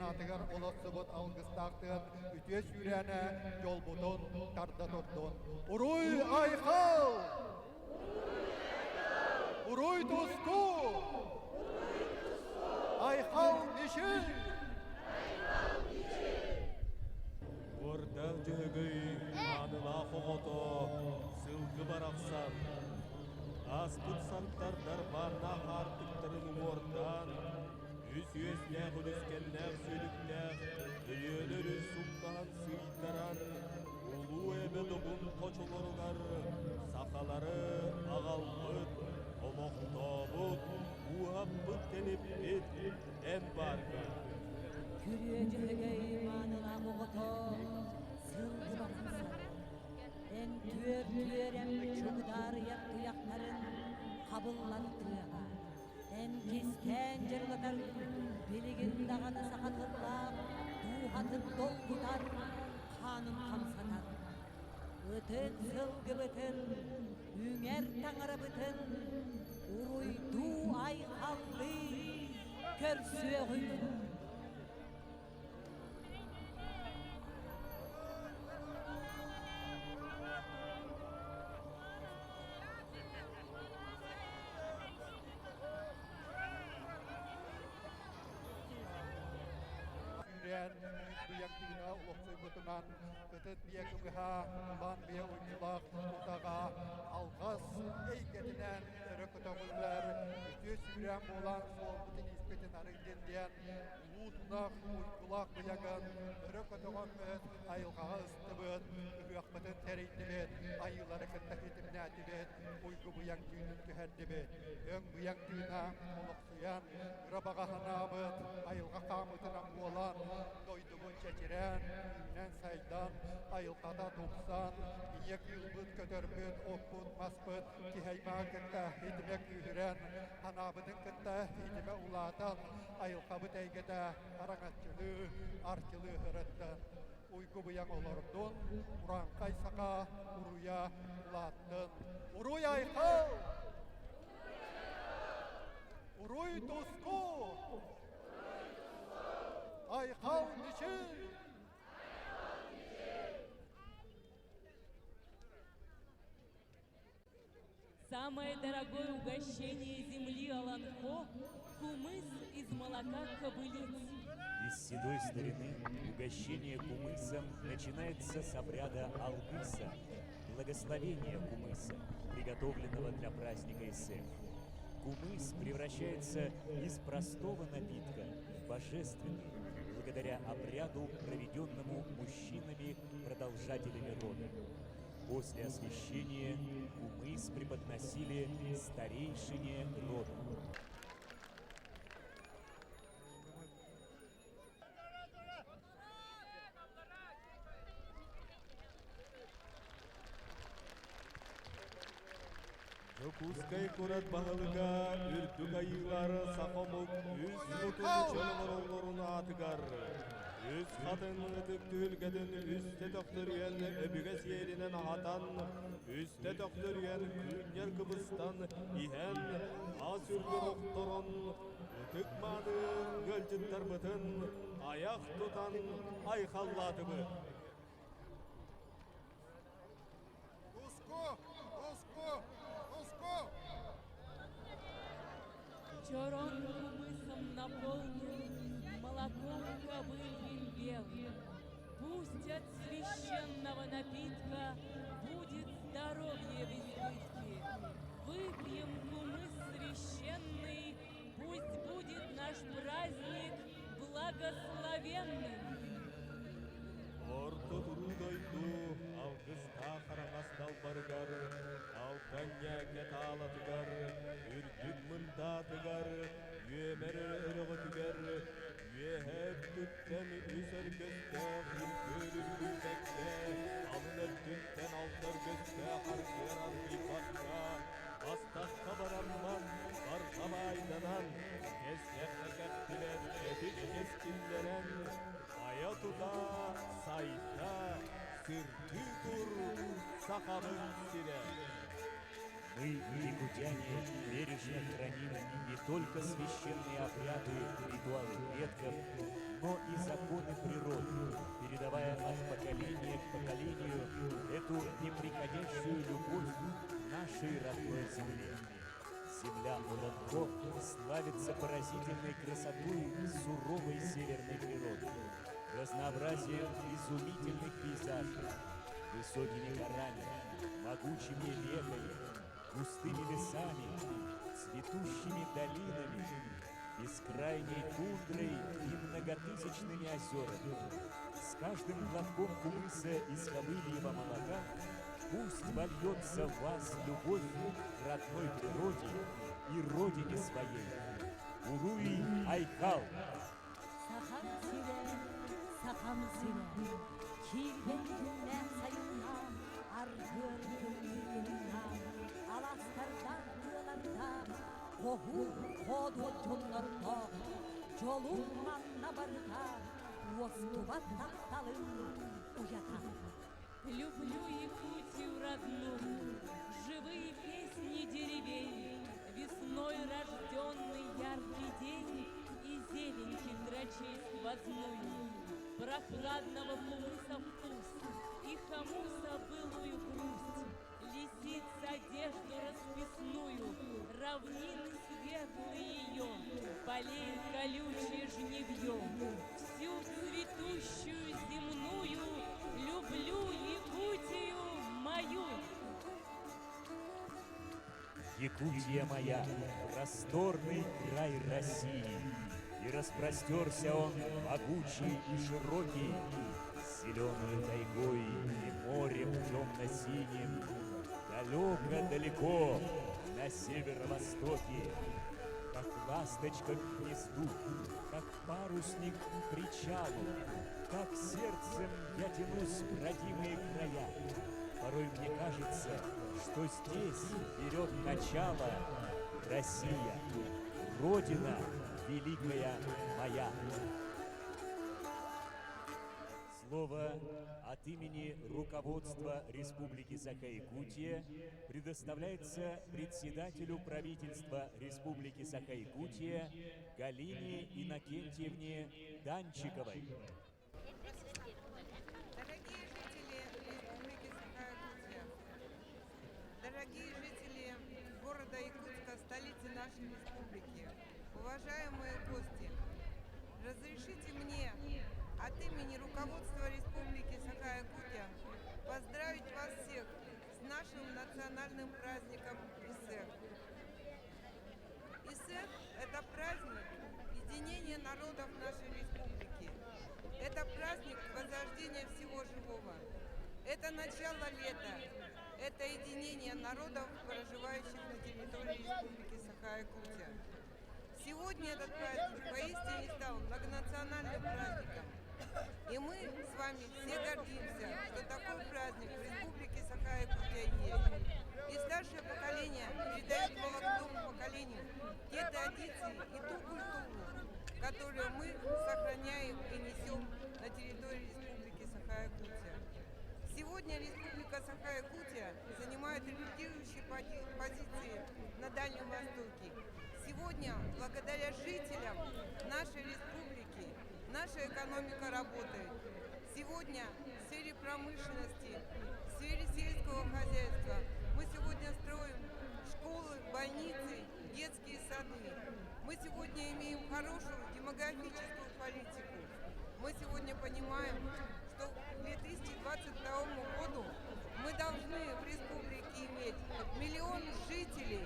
санаатыгар олохсубут алгыстаах тыгын үтүө сүүрээнэ дьолбутун тарда турдун. Уруй айхал! Уруй туску! Айхал мичил! Уордаах Дьөһөгөй маанылаах оҕото сылгы барахсан, ааспыт сантар дарбааннаах аартыктарын уҥуордаан, үс үөстээх үлүскэннээх сүлүктээх Өлүөнэ өрүс суккаһан сыйтаран, Улуу Эбэ добун хочолоругар сахалары аҕалбыт, олохтообут, ууһаппыт тэниппит эн бааргын. Күрүө Дьөһөгөй маанылаах оҕото сылгы барахсан, эн түөр түөрэм чугдаарыйар туйахтарын хабыллар тыаҕа, эн кистээн дьырылатар билигин даҕаны саха тыллаах дууһатын долгутар, хаанын хамсатар. Ытык сылгыбытын, үҥэр таҥарабытын уруйдуу айхаллыы көрсүөҕүҥ! Сүүрээн үүт быйаҥ олохсуйбутунан кытыт биэ кымыһа, улаан биэ уйгулаах утаҕа алҕас эйгэтинэн өрө көтөҕүллэр, үтүө сүүрээн буолан суолбутун ииспитин арыйдын диэн улуу тунах уйгулаах быйаҥын өрө көтөҕөммүт, айылҕаҕа ыстыбыт, ыһыахпытын тэрийдибит, айыылары кытта ситимнээтибит, уйгу быйаҥ түүнүн түһэрдибит. Өҥ быйаҥ тыына олохсуйан, ыра баҕа санаабыт айылҕа хаамыытынан буолан, дойдубут чэчирээн, үүнэн-сайдан, айылҕата тупсан, ийэ кыылбыт, көтөрбүт, оппут, маспыт киһи аймаҕы кытта итимэ күүһүрэн, санаабытын кытта итимэ улаатан, айылҕабыт эйгэтэ араҥаччылыы, арчылыы сырыттын. Уйгу быйаҥ олордун, урааҥхай саха уруйа улааттын. Уруй айхал! Уруй туску! Айхал мичил! Самое дорогое угощение земли Олонхо – кумыс из молока кобылиц. Из седой старины угощение кумысом начинается с обряда алгыса, благословения кумыса, приготовленного для праздника Исех. Кумыс превращается из простого напитка в божественный, благодаря обряду, проведенному мужчинами-продолжателями рода. После освящения кумыс преподносили старейшине рода. Дьокуускай куорат баһылыга үрдүк айыылар саха омук үс мутун чөл оҥороллорун аатыгар үс хатын ытык түһүлгэтин үстэ төхтөрүйэн өбүгэ сиэринэн аһатан, үстэ төхтөрүйэн кыынньар кыбыстан иһэн ас үрдүн охторон ытык мааны ыалдьыттарбытын айах тутан айхаллаатыбыт. Туску! Туску! Туску! Чорон кумысом наполнен, молоком кобыльим белым. Пусть от священного напитка будет здоровье в избытке. Выпьем кумыс священный, пусть будет наш праздник благословенным. Орто туруу дойду алгыстаах араҥас далбарыгар, алтан ньээкэ таалатыгар, үрдүк мындаатыгар, үөмэр өрөҕөтүгэр, үөһэ өттүттэн үс өргөстөөх үргүөр үргүйбэккэ, алын өттүттэн алта өргөстөөх аргыар аргыйбакка, бастахха бараммат, барҕа баайданан, кэстэххэ кэхтибэт кэтит кэскиллэнэн, айа-тута, сайда, сырдыы тур Сахабын сирэ. Мы, якутяне, бережно храним не только священные обряды, ритуалы предков, но и законы природы, передавая от поколения к поколению эту неприходящую любовь к нашей родной земле. Земля Олонхо славится поразительной красотой суровой северной природы, разнообразием изумительных пейзажей, высокими горами, могучими реками, густыми лесами, цветущими долинами, бескрайней тундрой и многотысячными озерами. С каждым глотком кумыса из ковыльего молока пусть вольется в вас любовь к родной природе и родине своей. Уруй Айхал! Сахам сирэ, Сахам сирэ, киирбэт күннээх сайыннаах, аргыар тымныы кыһыннаах, алаастардаах тыалардаах, хоһуун хоодуот дьоннордоох, дьолуҥ манна барыта, уостубат тапталыҥ уйата. Люблю Якутию родную, живые песни деревень, весной рожденный яркий день и зелень кендрачей сквозную, прохладного кумыса вкус и хомуса былую грусть, лисиц одежду расписную, равнины светлые ее, полей колючее жнивье, всю цветущую земную люблю Якутию мою. Якутия моя, просторный край России, и распростерся он могучий и широкий, с зеленою тайгой и морем темно-синим, далеко-далеко на северо-востоке, как ласточка к гнезду, как парусник к причалу, как сердцем я тянусь в родимые края. Порой мне кажется, что здесь берет начало Россия, Родина великая моя. Слово от имени руководства Республики Саха-Якутия предоставляется председателю правительства Республики Саха-Якутия Галине Иннокентьевне Данчиковой. Дорогие жители Республики Саха-Якутия, дорогие жители города Якутска, столицы нашей республики, уважаемые гости, разрешите мне от имени руководства Республики Саха-Якутия поздравить вас всех с нашим национальным праздником Ысыах. Ысыах – это праздник единения народов нашей республики. Это праздник возрождения всего живого. Это начало лета. Это единение народов, проживающих на территории Республики Саха-Якутия. Сегодня этот праздник поистине стал многонациональным праздником. И мы с вами все гордимся, что такой праздник в Республике Саха-Якутия есть. И старшее поколение передает молодому поколению те традиции и ту культуру, которую мы сохраняем и несем на территории Республики Саха-Якутия. Сегодня Республика Саха-Якутия занимает лидирующие позиции на Дальнем Востоке. Сегодня, благодаря жителям нашей республики, наша экономика работает. Сегодня в сфере промышленности, в сфере сельского хозяйства мы сегодня строим школы, больницы, детские сады. Мы сегодня имеем хорошую демографическую политику. Мы сегодня понимаем, что к 2022 году мы должны в республике иметь миллион жителей.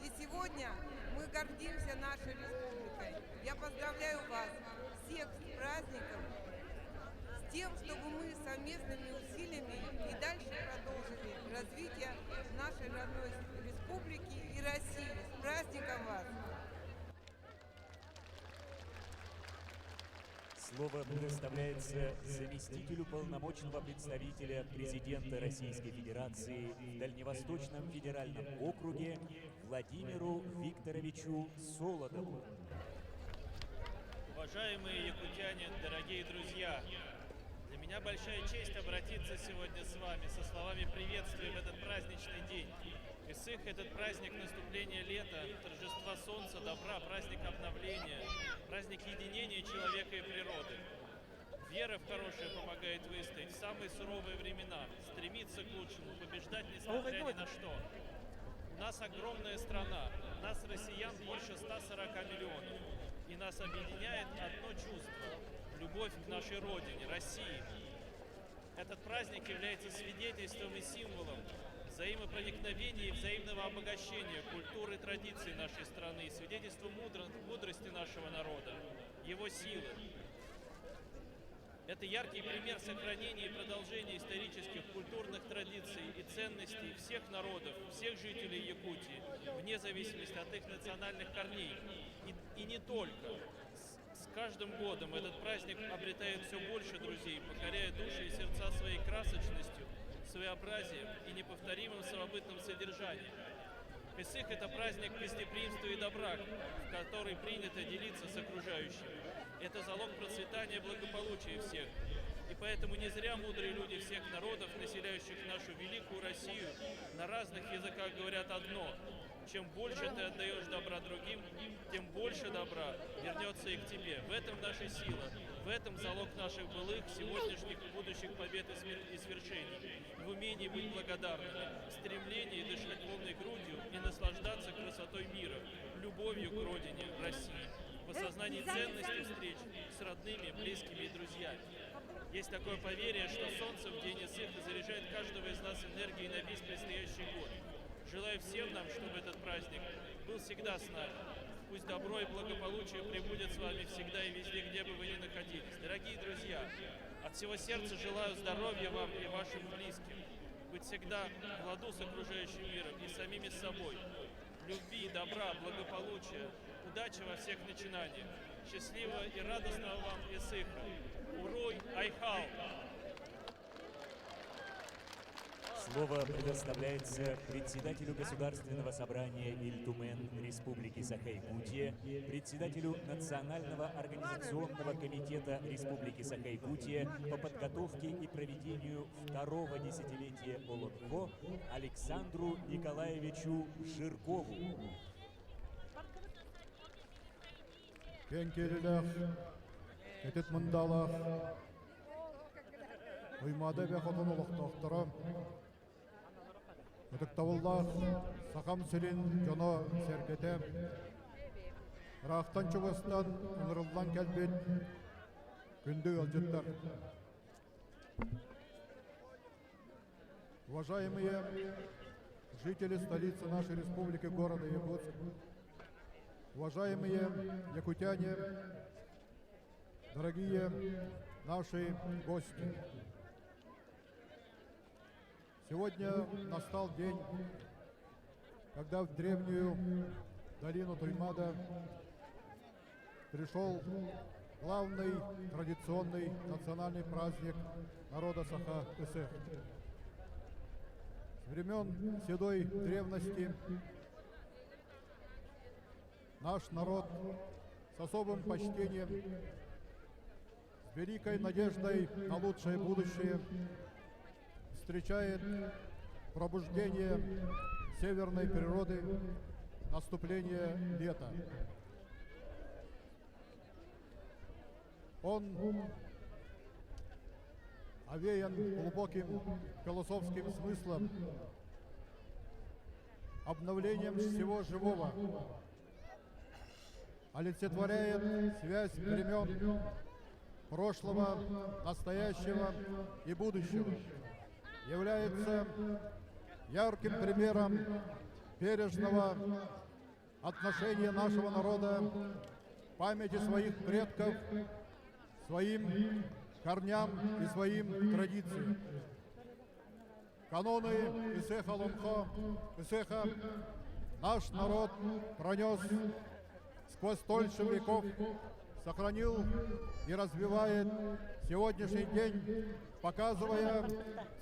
И сегодня мы гордимся нашей республикой. Я поздравляю вас всех с праздником, с тем, чтобы мы совместными усилиями и дальше продолжили развитие нашей родной республики и России. С праздником вас! Слово предоставляется заместителю полномочного представителя президента Российской Федерации в Дальневосточном федеральном округе Владимиру Викторовичу Солодову. Уважаемые якутяне, дорогие друзья, для меня большая честь обратиться сегодня с вами со словами приветствия в этот праздничный день. Исых – этот праздник наступления лета, торжества солнца, добра, праздник обновления, праздник единения человека и природы. Вера в хорошее помогает выстоять в самые суровые времена, стремиться к лучшему, побеждать несмотря ни на что. У нас огромная страна, нас, россиян, больше 140 миллионов. И нас объединяет одно чувство – любовь к нашей родине, России. Этот праздник является свидетельством и символом взаимопроникновения и взаимного обогащения культуры и традиций нашей страны, свидетельством мудрости нашего народа, его силы. Это яркий пример сохранения и продолжения исторических, культурных традиций и ценностей всех народов, всех жителей Якутии, вне зависимости от их национальных корней. И, и не только. С, с каждым годом этот праздник обретает все больше друзей, покоряя души и сердца своей красочностью, своеобразием и неповторимым самобытным содержанием. Песых – это праздник гостеприимства и добра, в который принято делиться с окружающими. Это залог процветания и благополучия всех. И поэтому не зря мудрые люди всех народов, населяющих нашу великую Россию, на разных языках говорят одно. Чем больше ты отдаешь добра другим, тем больше добра вернется и к тебе. В этом наша сила, в этом залог наших былых, сегодняшних и будущих побед и свершений. В умении быть благодарными, в стремлении дышать полной грудью и наслаждаться красотой мира, любовью к родине, России в осознании ценности встреч с родными, близкими и друзьями. Есть такое поверье, что солнце в день Исыха заряжает каждого из нас энергией на весь предстоящий год. Желаю всем нам, чтобы этот праздник был всегда с нами. Пусть добро и благополучие пребудет с вами всегда и везде, где бы вы ни находились. Дорогие друзья, от всего сердца желаю здоровья вам и вашим близким. Быть всегда в ладу с окружающим миром и самими собой. Любви, добра, благополучия, удачи во всех начинаниях. Счастливого и радостного вам Исыха. Уруй Айхал! Слово предоставляется председателю Государственного собрания Ильтумен Республики Саха-Якутия, председателю Национального организационного комитета Республики Саха-Якутия по подготовке и проведению второго десятилетия Олонхо Александру Николаевичу Жиркову. Киэҥ киэлилээх, кэтит мындаалаах, Туймаада эбэ хотун олохтоохторо, ытыктабыллаах Сахам сирин дьоно-сэргэтэ, ыраахтан чугастан ыҥырыллан кэлбит күндү ыалдьыттар. Уважаемые жители столицы нашей республики, города Якутск, уважаемые якутяне, дорогие наши гости. Сегодня настал день, когда в древнюю долину Туймада пришел главный традиционный национальный праздник народа Саха-Ысыах. С времен седой древности наш народ с особым почтением, с великой надеждой на лучшее будущее встречает пробуждение северной природы, наступление лета. Он овеян глубоким философским смыслом, обновлением всего живого, олицетворяет связь времен прошлого, настоящего и будущего, является ярким примером бережного отношения нашего народа к памяти своих предков, своим корням и своим традициям. Каноны Ысыаха Олонхо, Ысыаха наш народ пронес сквозь столько веков, сохранил и развивает сегодняшний день, показывая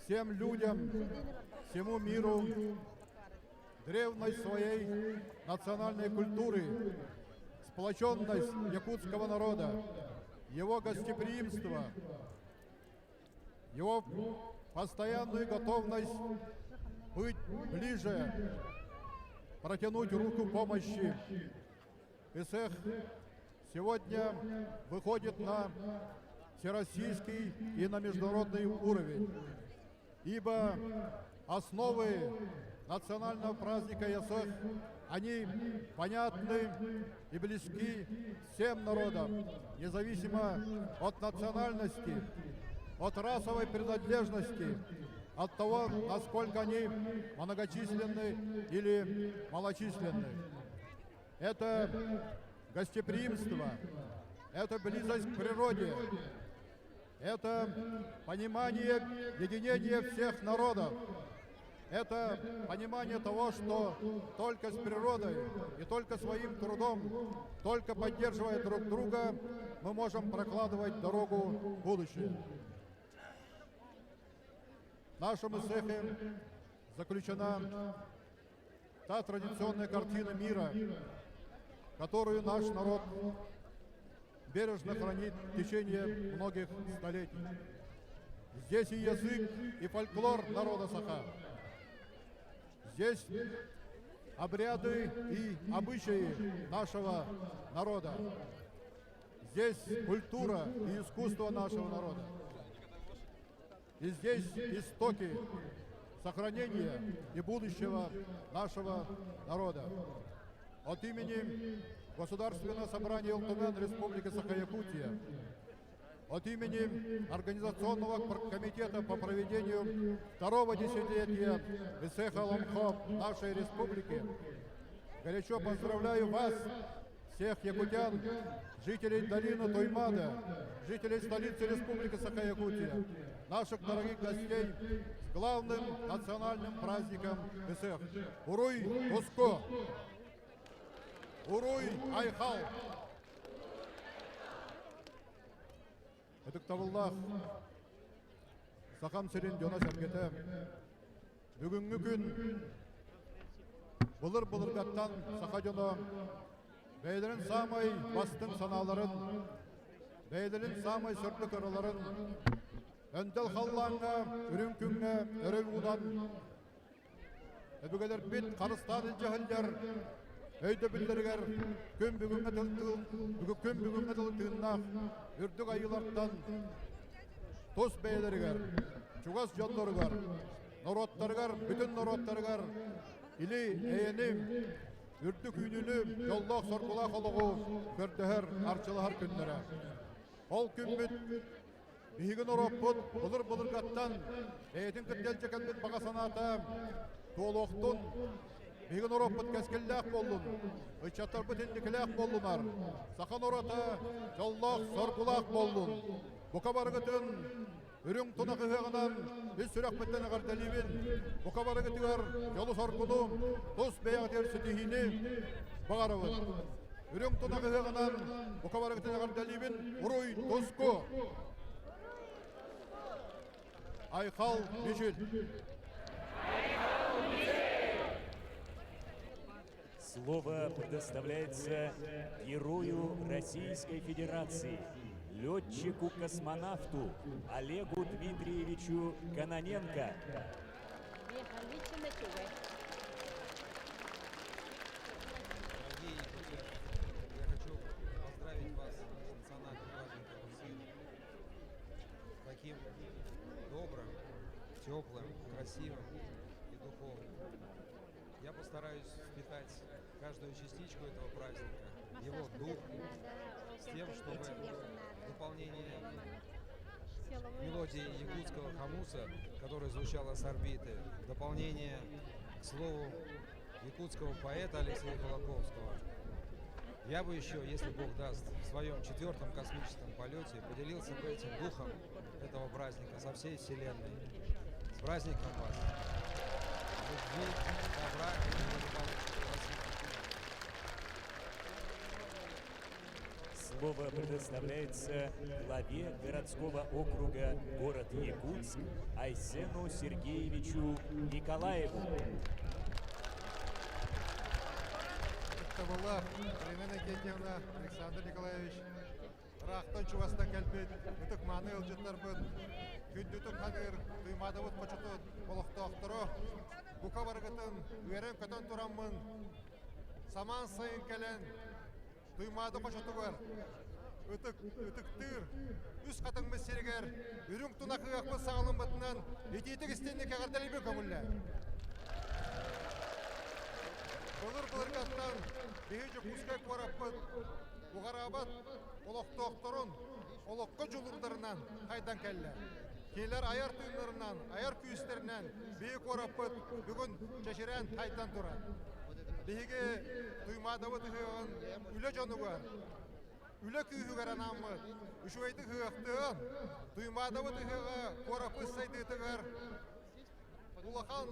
всем людям, всему миру древность своей национальной культуры, сплоченность якутского народа, его гостеприимство, его постоянную готовность быть ближе, протянуть руку помощи. Исэх сегодня выходит на всероссийский и на международный уровень, ибо основы национального праздника Ясах, они понятны и близки всем народам, независимо от национальности, от расовой принадлежности, от того, насколько они многочисленны или малочисленны. Это гостеприимство, это близость к природе, это понимание единения всех народов, это понимание того, что только с природой и только своим трудом, только поддерживая друг друга, мы можем прокладывать дорогу в будущее. В нашем Исехе заключена та традиционная картина мира, которую наш народ бережно хранит в течение многих столетий. Здесь и язык, и фольклор народа Саха. Здесь обряды и обычаи нашего народа. Здесь культура и искусство нашего народа. И здесь истоки сохранения и будущего нашего народа. От имени Государственного собрания Ил Тумэн Республики Саха-Якутия, от имени Организационного комитета по проведению второго десятилетия Исеха Олонхо нашей республики, горячо поздравляю вас, всех якутян, жителей долины Туймада, жителей столицы Республики Саха-Якутия, наших дорогих гостей с главным национальным праздником Ысыах. Уруй Туску! Уруй Айхал! Ытыктабыллаах Сахам сирин дьоно-сэргэтэ бүгүҥҥү күн былыр-былыргаттан саха дьоно бэйэлэрин саамай бастыҥ санааларын, бэйэлэрин саамай сырдык ыраларын өндөл халлааҥҥа, үрүҥ күҥҥэ өрө уунан Өбүгэлэрбит харыстаан илдьэ сылдьар өйдөбүллэригэр күн бүгүҥҥү тыл күн бүгүҥҥү тылы тыыннаах үрдүк айыылартан тус бэйэлэригэр, чугас дьонноругар, норуоттарыгар, бүтүн норуоттарыгар или эйэни, үрдүк үүнүүнү, дьоллоох соргулаах олоҕу көрдөһөр, арчылаһар күннэрэ. Ол күммүт Биһиги норуоппут былыр-былыргаттан бэйэтин кытта илдьэ кэлбит баҕа санаата туолуохтун, биһиги норуоппут кэскиллээх буоллун, ыччаттарбыт инникилээх буоллунар, саха норуота дьоллоох, соргулаах буоллун. Бука барыгытын үрүҥ тунах ыһыаҕынан ис сүрэхпиттэн эҕэрдэлиибин. Бука барыгытыгар дьолу-соргуну, тус бэйэҕитигэр ситиһиини баҕарабын. Үрүҥ тунах ыһыаҕынан бука барыгытын эҕэрдэлиибин. Уруй туску! Айхал Мичил! Слово предоставляется герою Российской Федерации, летчику-космонавту Олегу Дмитриевичу Кононенко. Дорогие якутяне, я хочу поздравить вас с национальным праздником Ысыах. Таким добрым, теплым, красивым и духовным. Я постараюсь впитать каждую частичку этого праздника, его дух, с тем, чтобы в дополнение мелодии якутского хомуса, которая звучала с орбиты, в дополнение к слову якутского поэта Алексея Кулаковского, я бы еще, если Бог даст, в своем четвертом космическом полете поделился бы этим духом этого праздника со всей Вселенной. С праздником вас! Любви, добра и благополучия. Слово предоставляется главе городского округа город Якутск Айсену Сергеевичу Николаеву. Ытыктабыллаах Елена Иннокентьевна, Александр Николаевич, ыраахтан чугастан кэлбит ытык-мааны ыалдьыттарбыт, күндүтүк ханыыр Туймаадабыт хочотун олохтоохторо, бу Бука барыгытын үөрэн-көтөн тураммын, самаан сайын кэлэн, Туймаада хочотугар ытык ытыктыыр үс хатыҥмыт сиригэр үрүҥ тунах ыһыахпыт саҕаламмытынан итиитик истинник эҕэрдэлиирбин көҥүллээ. Былыр-былыргаттан биһи Дьокуускай куораппыт уҕараабат олохтоохторун олоххо дьулуурдарынан хайдан кэллэ. Кинилэр айар тыыннарынан, айар күүстэринэн биһи куораппыт бүгүн чэчирээн хайдан турар. Биһиги Туймаадабыт ыһыаҕын үлэ дьонугар, үлэ күүһүгэр анааммыт үчүгэйдик ыһыахтыан, Туймаадабыт ыһыаҕа куораппыт сайдыытыгар улахан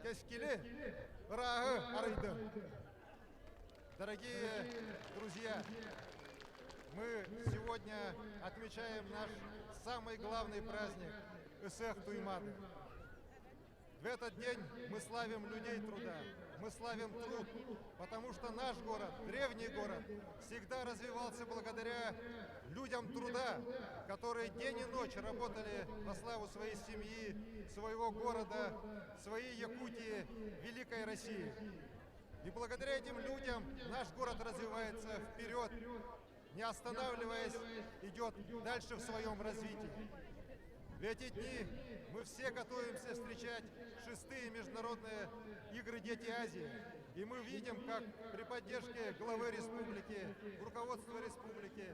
кэскили, ырааһы арыйдын. Дорогие друзья, мы сегодня отмечаем наш самый главный праздник – Ысыах Туймаады. В этот день мы славим людей труда, мы славим труд, потому что наш город, древний город, всегда развивался благодаря людям труда, которые день и ночь работали на славу своей семьи, своего города, своей Якутии, великой России. И благодаря этим людям наш город развивается вперед, не останавливаясь, идет дальше в своем развитии. В эти дни мы все готовимся встречать шестые международные игры «Дети Азии». И мы видим, как при поддержке главы республики, руководства республики,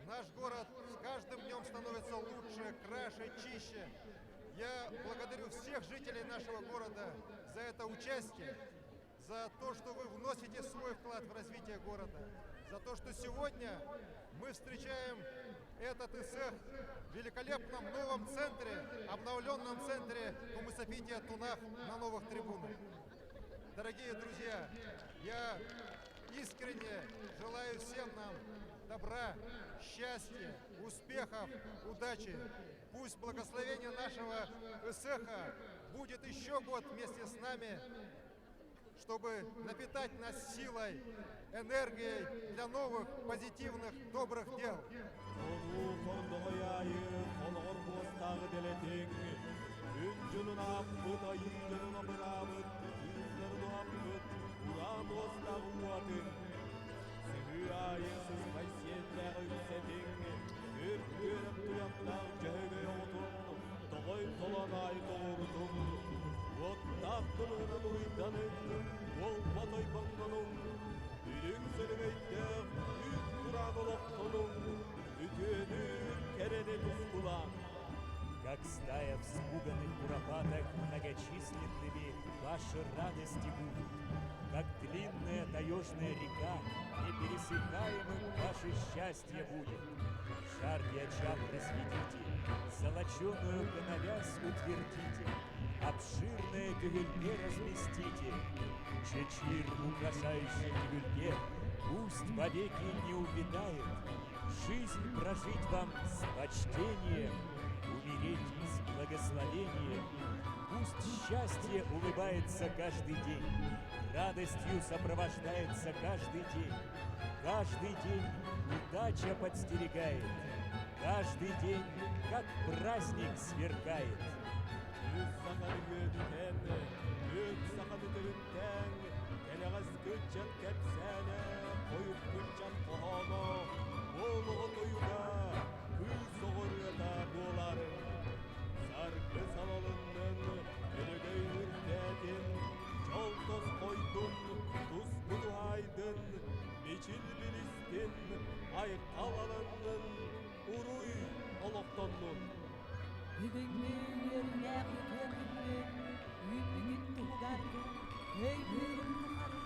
наш город с каждым днем становится лучше, краше, чище. Я благодарю всех жителей нашего города за это участие, за то, что вы вносите свой вклад в развитие города, за то, что сегодня мы встречаем этот Ысыах в великолепном новом центре, обновленном центре Кумысопития Тунах на новых трибунах. Дорогие друзья, я искренне желаю всем нам добра, счастья, успехов, удачи. Пусть благословение нашего Ысыаха будет еще год вместе с нами, чтобы напитать нас силой, энергией для новых, позитивных, добрых дел. Хонуу хордоҕой аайы хонноҕор муостааҕы дэлэтиҥ, Күн дьонун ааппыт, айыы дьонун абыраабыт, кыылларын уһаппыт, ураа муостааҕы уатыҥ. Сыһыы аайы сыспай сиэллээҕи үксэтиҥ, Өрт-күөрэм туйахтаах дьөһөгөй оҕотун, Тоҕой толоон аайы тоҕуорутуҥ, Уоттаах тылынан уруйданыҥ, Уолбат ойбоннонуҥ, Үрүҥ сөлөгөйдөөх үүт кураан олохтонуҥ, Үтүөнү, кэрэни тускулааҥ. Как стая вспуганных куропаток многочисленными ваши радости будут, как длинная таежная река непересыхаемым ваше счастье будет. Жаркий очаг разведите, золоченую коновязь утвердите, обширное түһүлгэ разместите. Чэчир, украшающий түһүлгэ, пусть вовеки не увядает. Жизнь прожить вам с почтением, умереть с благословением. Пусть счастье улыбается каждый день, радостью сопровождается каждый день. Каждый день удача подстерегает, каждый день, как праздник, сверкает. Үс саханы үөдүтэн, үт саханы төрүттээн, кэнэҕэс ыччат кэпсээнэ, хойут ыччат хоһооно, уол оҕо тойуга, кыыс оҕо ырыата буолаарыҥ. Саргы салалыннын, өрөгөй үрдээтин, дьол тосхойдун, туску туһаайдын, мичил билистин, айхал алыннын, уруй олохтоннун. Бүгүҥҥү үөрүүлээх үтүө күммүт үүммүтүн туһугар өйдүүрүм тухары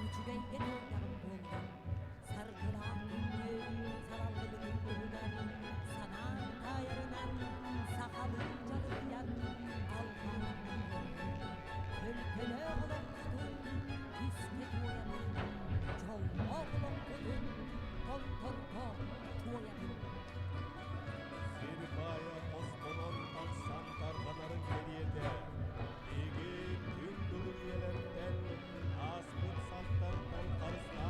үчүгэйгэ тиэрдэҕим буоллун. Саргылаах күммүт салаллыбытын туһугар санаан таайарынан сахалыы дьалыйан алҕаан буоллун. Төлкөлөөх олохпутун түскэ туойабын, дьоллоох олохпутун томторго туойабын. Сир баайа хостонон тахсан тарҕанарын кэриэтэ, биһиги түҥ былыр үйэлэртэн ааспыт сахтартан харыстаан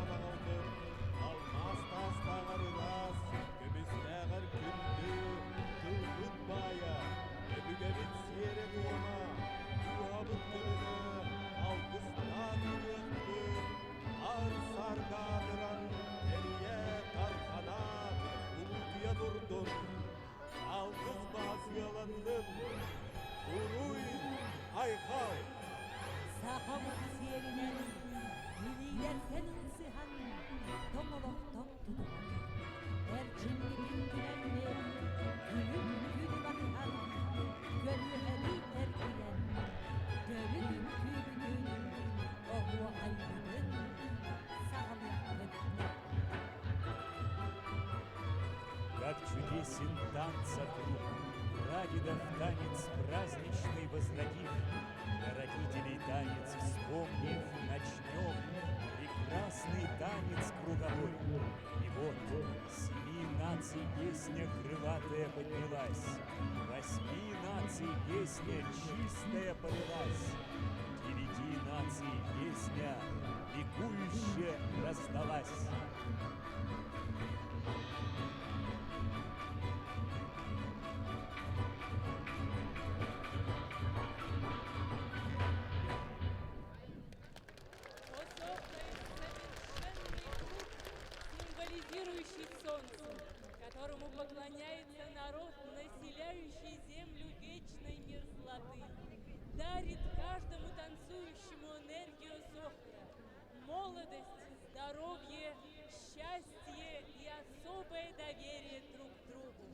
Сахабыт сиэринэн илиилэртэн ылсыһан, тоҥолохтон тутуһан, эрчиммитин түмэммит, күлүм күнү батыһан, көлүөһэлии эргийэн, төрүт үҥкүүбүтүн, оһуохайбытын саҕалыахпыт. Как чудесен танца круг, прадедов танец праздничный возродив, для родителей танец вспомнив, начнем прекрасный танец круговой. И вот семи наций песня крылатая поднялась, восьми наций песня чистая полилась, девяти наций песня ликующе раздалась. Осохай совершенный круг, символизирующий солнце, которому поклоняется народ, населяющий землю вечной мерзлоты, дарит каждому танцующему энергию Осохая, молодость, здоровье, счастье и особое доверие друг к другу.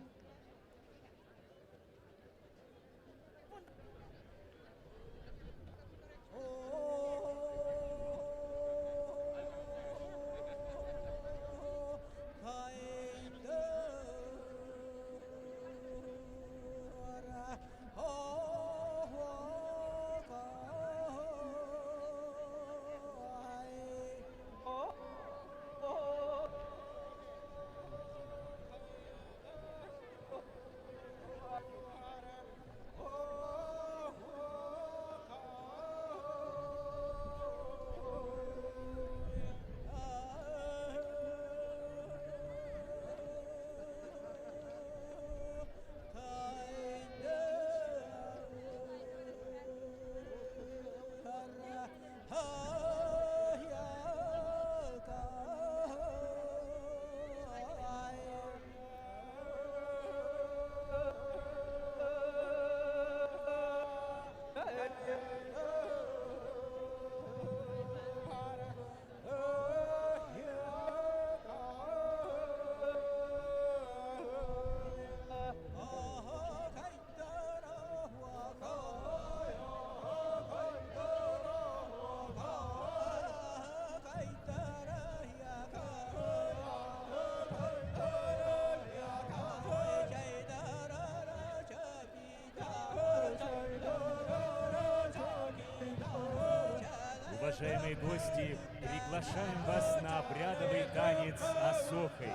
Уважаемые гости, приглашаем вас на обрядовый танец Осохой.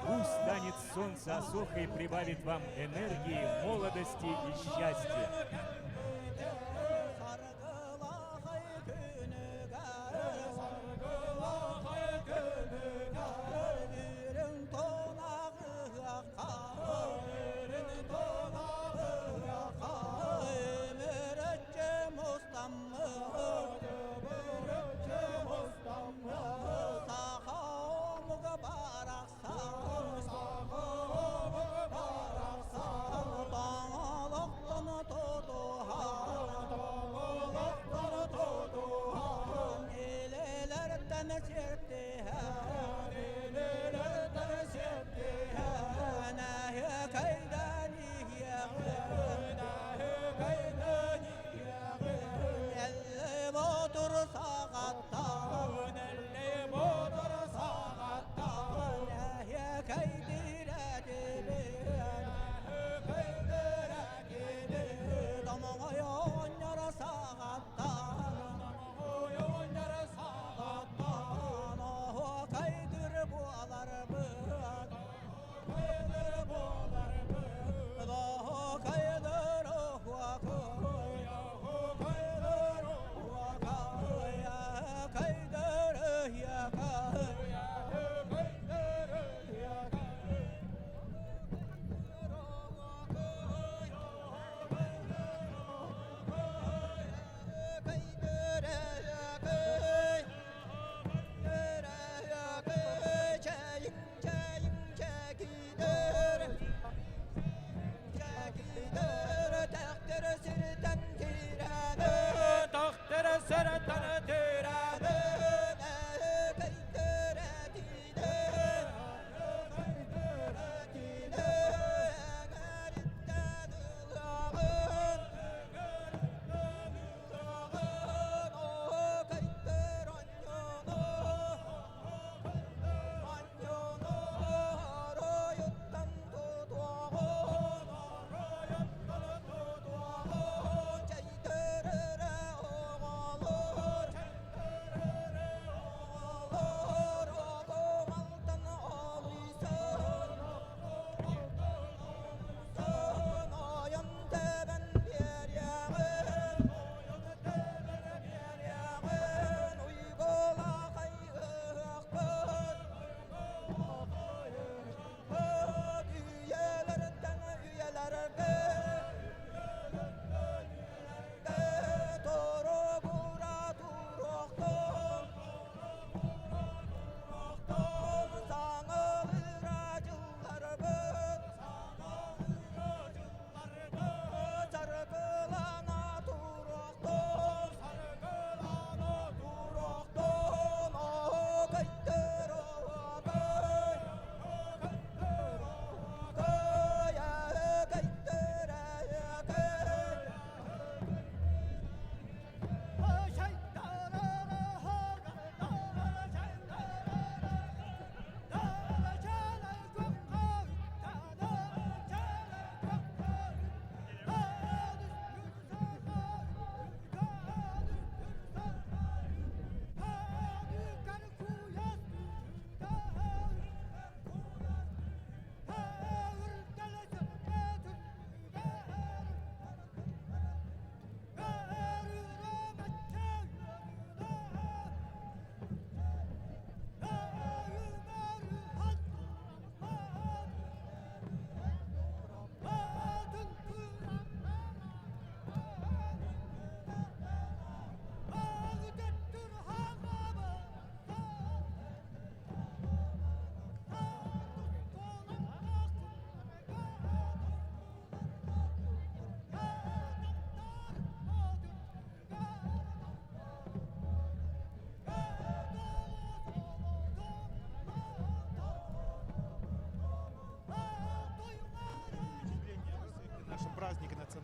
Пусть танец солнца Осохой прибавит вам энергии, молодости и счастья.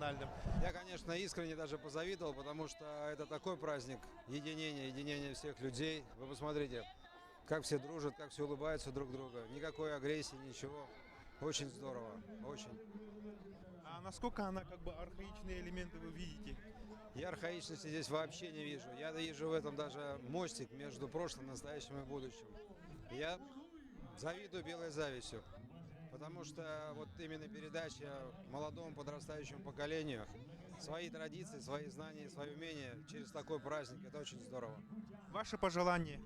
национальным. Я, конечно, искренне даже позавидовал, потому что это такой праздник единения, единения всех людей. Вы посмотрите, как все дружат, как все улыбаются друг другу. Никакой агрессии, ничего. Очень здорово, очень. А насколько она как бы архаичные элементы вы видите? Я архаичности здесь вообще не вижу. Я вижу в этом даже мостик между прошлым, настоящим и будущим. Я завидую белой завистью, потому что вот именно передача молодому подрастающему поколению свои традиции, свои знания, свои умения через такой праздник, это очень здорово. Ваше пожелание?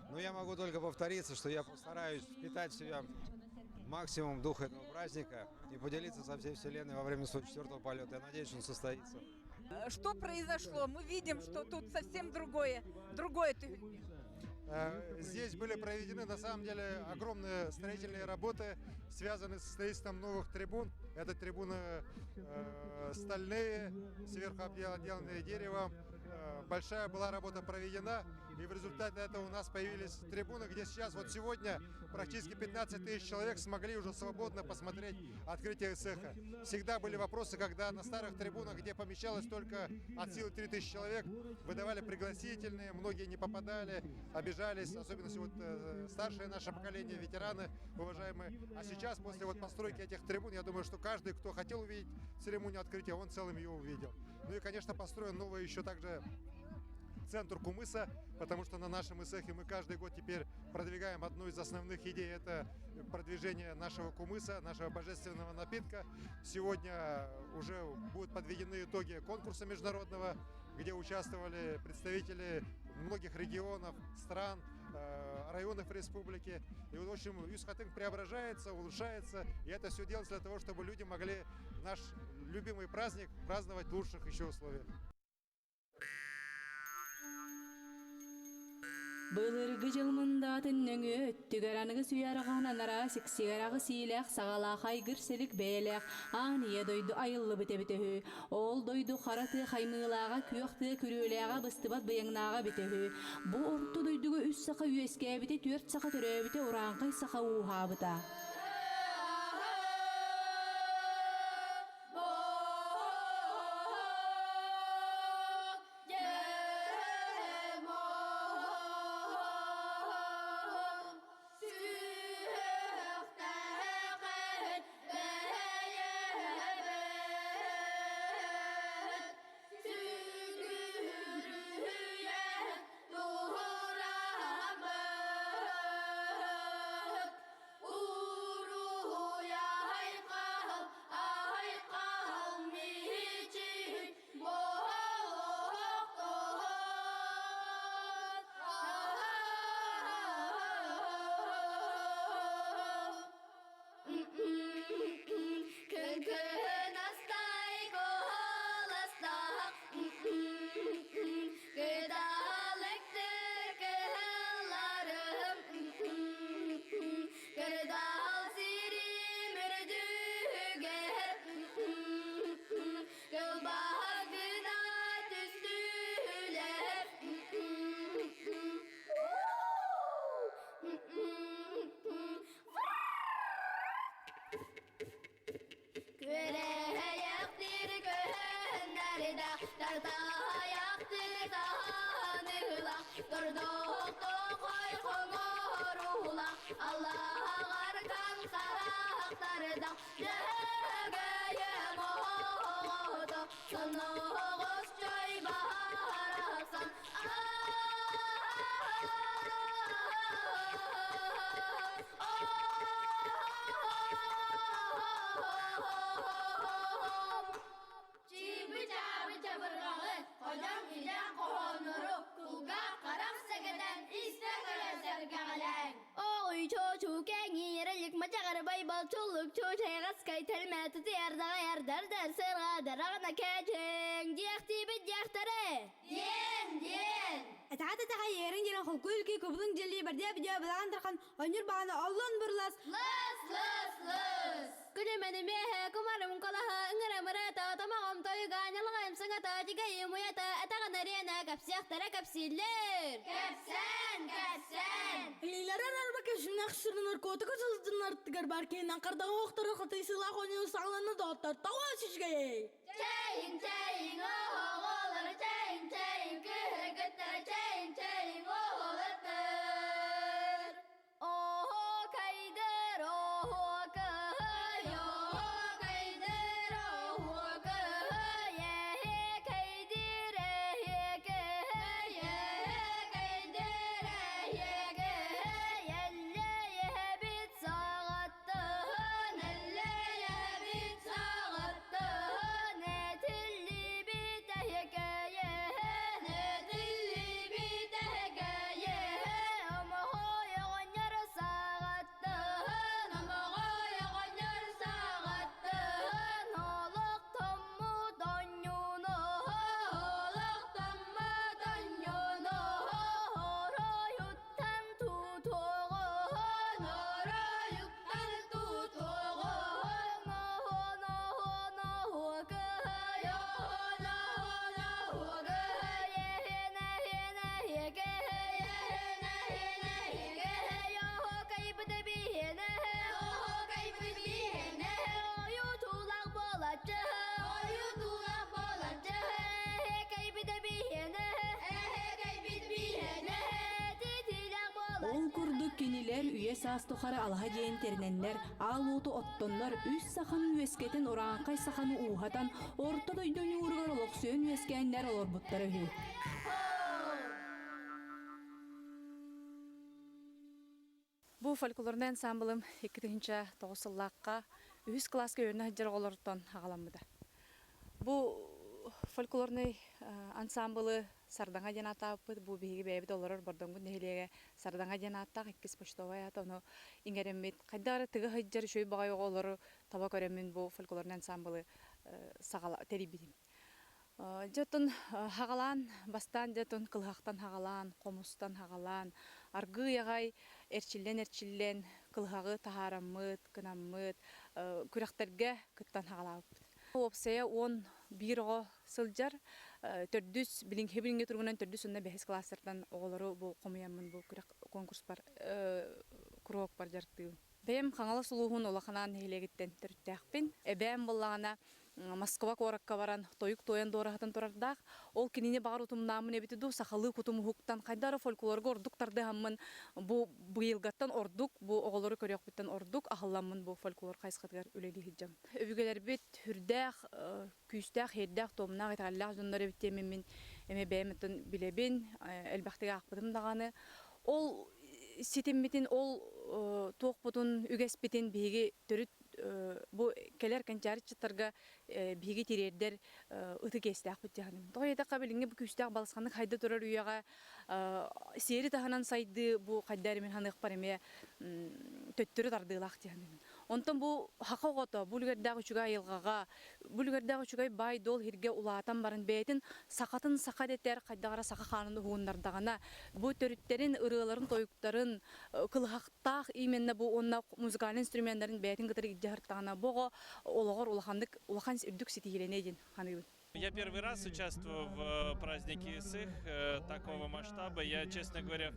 Ну, я могу только повториться, что я постараюсь впитать в себя максимум духа этого праздника и поделиться со всей Вселенной во время своего четвертого полета. Я надеюсь, он состоится. Что произошло? Мы видим, что тут совсем другое, другое. Здесь были проведены на самом деле огромные строительные работы, связанные с строительством новых трибун. Это трибуны э, стальные, сверху отделанные деревом. Э, большая была работа проведена, и в результате этого у нас появились трибуны, где сейчас, вот сегодня, практически 15 тысяч человек смогли уже свободно посмотреть открытие цеха. Всегда были вопросы, когда на старых трибунах, где помещалось только от силы 3 тысячи человек, выдавали пригласительные, многие не попадали, обижались, особенно вот э, старшее наше поколение, ветераны, уважаемые. А сейчас, после вот постройки этих трибун, я думаю, что каждый, кто хотел увидеть церемонию открытия, он целым ее увидел. Ну и, конечно, построен новый еще также центр Кумыса, потому что на нашем Исехе мы каждый год теперь продвигаем одну из основных идей, это продвижение нашего кумыса, нашего божественного напитка. Сегодня уже будут подведены итоги конкурса международного, где участвовали представители многих регионов, стран, э, районов республики. И вот, в общем, Үс Хатыҥ преображается, улучшается. И это все делается для того, чтобы люди могли наш любимый праздник праздновать в лучших еще условиях. Былыргы дьыл мындаатын нөҥүө өттүгэр аныгы сүйэ арҕаһын анараа сиксигэр аҕыс иилээх саҕалаах айгыр силик бэйэлээх аан ийэ дойду айыллыбыт эбитэ үһү. Ол дойду хара тыа хаймыылааҕа, күөх тыа күрүөлээҕэ быстыбат быйаҥнааҕа эбитэ үһү. Бу орто дойдуга үс саха үөскээбитэ, түөрт саха төрөөбүтэ, урааҥхай саха ууһаабыта. кэпсиэхтэрэ кэпсииллэр. Кэпсээн, кэпсээн! Илиилэрин арба көшүнэх сүрүн наркотика сылдьыннартыгар бар киһинэн хардаҕа охторор хатыйсыылаах оонньуу саҕаланна доҕоттор тоҕо үчүгэй! Чэйиҥ, чэйиҥ, оҕолор, чэйиҥ, чэйиҥ, кыһыргыттар, чэйиҥ, чэйиҥ, оҕолоттор. Оһуокайдыр, оһуокай, оһуокайдыр, оһуокай, эһиэкэйдир, эһиэкэй, эһиэкэйдир, эһиэкэй, эллэйэбит саҕаттан, эллэйэбит саҕаттан, этиллибит эһиэкэйэһэн, этиллибит эһиэкэйэһэн, омоҕой оҕонньор саҕаттан, омоҕой оҕонньор саҕаттан, олохтоммут онньууну, олохтоммут онньууну, оройуттан тутуоҕун, оройуттан тутуоҕун, оһон, оһон, оһуокай, оһон, оһон, оһуокай, эһин, эһин, эһиэкэй, эһин, эһин, эһиэкэй, оһуокайбыт биһиэнэ, оһуокайбыт биһиэнэ, ойутуулаах буолаччы, ойутуулаах буолаччы, эһиэкэйбит биһиэнэ, эһиэкэйбит биһиэнэ, титиилээх буолаччы. Ол курдук кинилэр үйэ-саас тухары алаһа дьиэн тэринэннэр, аал уоту оттоннор, үс саханы үөскэтэн урааҥхай саханы ууһатан, орто дойду ньууругар олохсуйан үөскээннэр олорбуттара үһү. Бу фольклорнай ансамблым 2009 сыллаахха үһүс кылааска үөрэнэ сылдьар оҕолортон аҕаламмыта. Бу фольклорнай ансамблы Сардаҥа диэн ааттаабыппыт. Бу биһиги бэйэбит олорор Бордоҥбут нэһилиэгэ Сардаҥа диэн ааттаах иккис почтовай аата. Ону иҥэрэммит хайдах эрэ тыга сылдьар үчүгэй баҕайы оҕолору таба көрөммүн бу фольклорнай ансамблы тэрийбитим. Дьэ оттон хаҕалаан, бастаан дьэ оттон кылыһахтан хаҕалаан, хомустан хаҕалаан, аргыый аҕай эрчиллэн-эрчиллэн кылыһаҕы таһаараммыт, гынаммыт, күрэхтэргэ кыттан хаҕалаабыппыт. Уопсайа 11 оҕо сылдьар. Төрдүс, билиҥҥи билиҥҥи туругунан төрдүс уонна бэһис кылаастартан оҕолору бу хомуйаммын бу күрэх конкурспар куруһуокпар дьарыктыыбын. Бэйэм Хаҥалас улууһун Улаханаан нэһилиэгиттэн төрүттээхпин. Эбээм буоллаҕына Москва куоракка баран тойук туойан дуораһытан турардаах. Ол кинини баҕар утумнааммын эбитэ дуу, сахалыы кутум уһуктан, хайдах эрэ фольклорга ордук тардыһаммын, бу быйылгаттан ордук, бу оҕолору көрүөхпүттэн ордук аһылламмын бу фольклор хайысхатыгар үлэлии сылдьабын. Өбүгэлэрбит сүрдээх күүстээх, сиэрдээх-туомнаах, итэҕэллээх дьоннор эбит диэммин мин эмиэ бэйэм оттон билэбин, элбэхтик аахпытым даҕаны. Ол ситиммитин, ол туохпутун, үгэспитин биһиги төрүт бу кэлэр кэнчээри ыччаттарга биһиги тириэрдэр ытык иэстээхпит дьаһаным. Тоҕо диэтэххэ, билиҥҥи бу күүстээх балысханнык хайда турар үйэҕэ сиэри таһынан сайдыы бу хайда эрэ мин саныахпар эмиэ төттөрү тардыылаах дьаһаным. Онтон бу саха оҕото бу үлүгэрдээх үчүгэй айылҕаҕа, бу үлүгэрдээх үчүгэй баай-дуол сиргэ улаатан баран бэйэтин сахатын саха дэтэр, хайдах эрэ саха хаанын уһугуннардаҕына, бу төрүттэрин, ырыаларын-тойуктарын кылыһахтаах именно бу уонна музыкальнай инструменнарын бэйэтин кытары илдьэ сырыттаҕына, бу оҕо олоҕор улаханнык улахан үрдүк ситиһиилэниэ диэн саныыбын. Я первый раз участвую в празднике Исых такого масштаба. Я, честно говоря,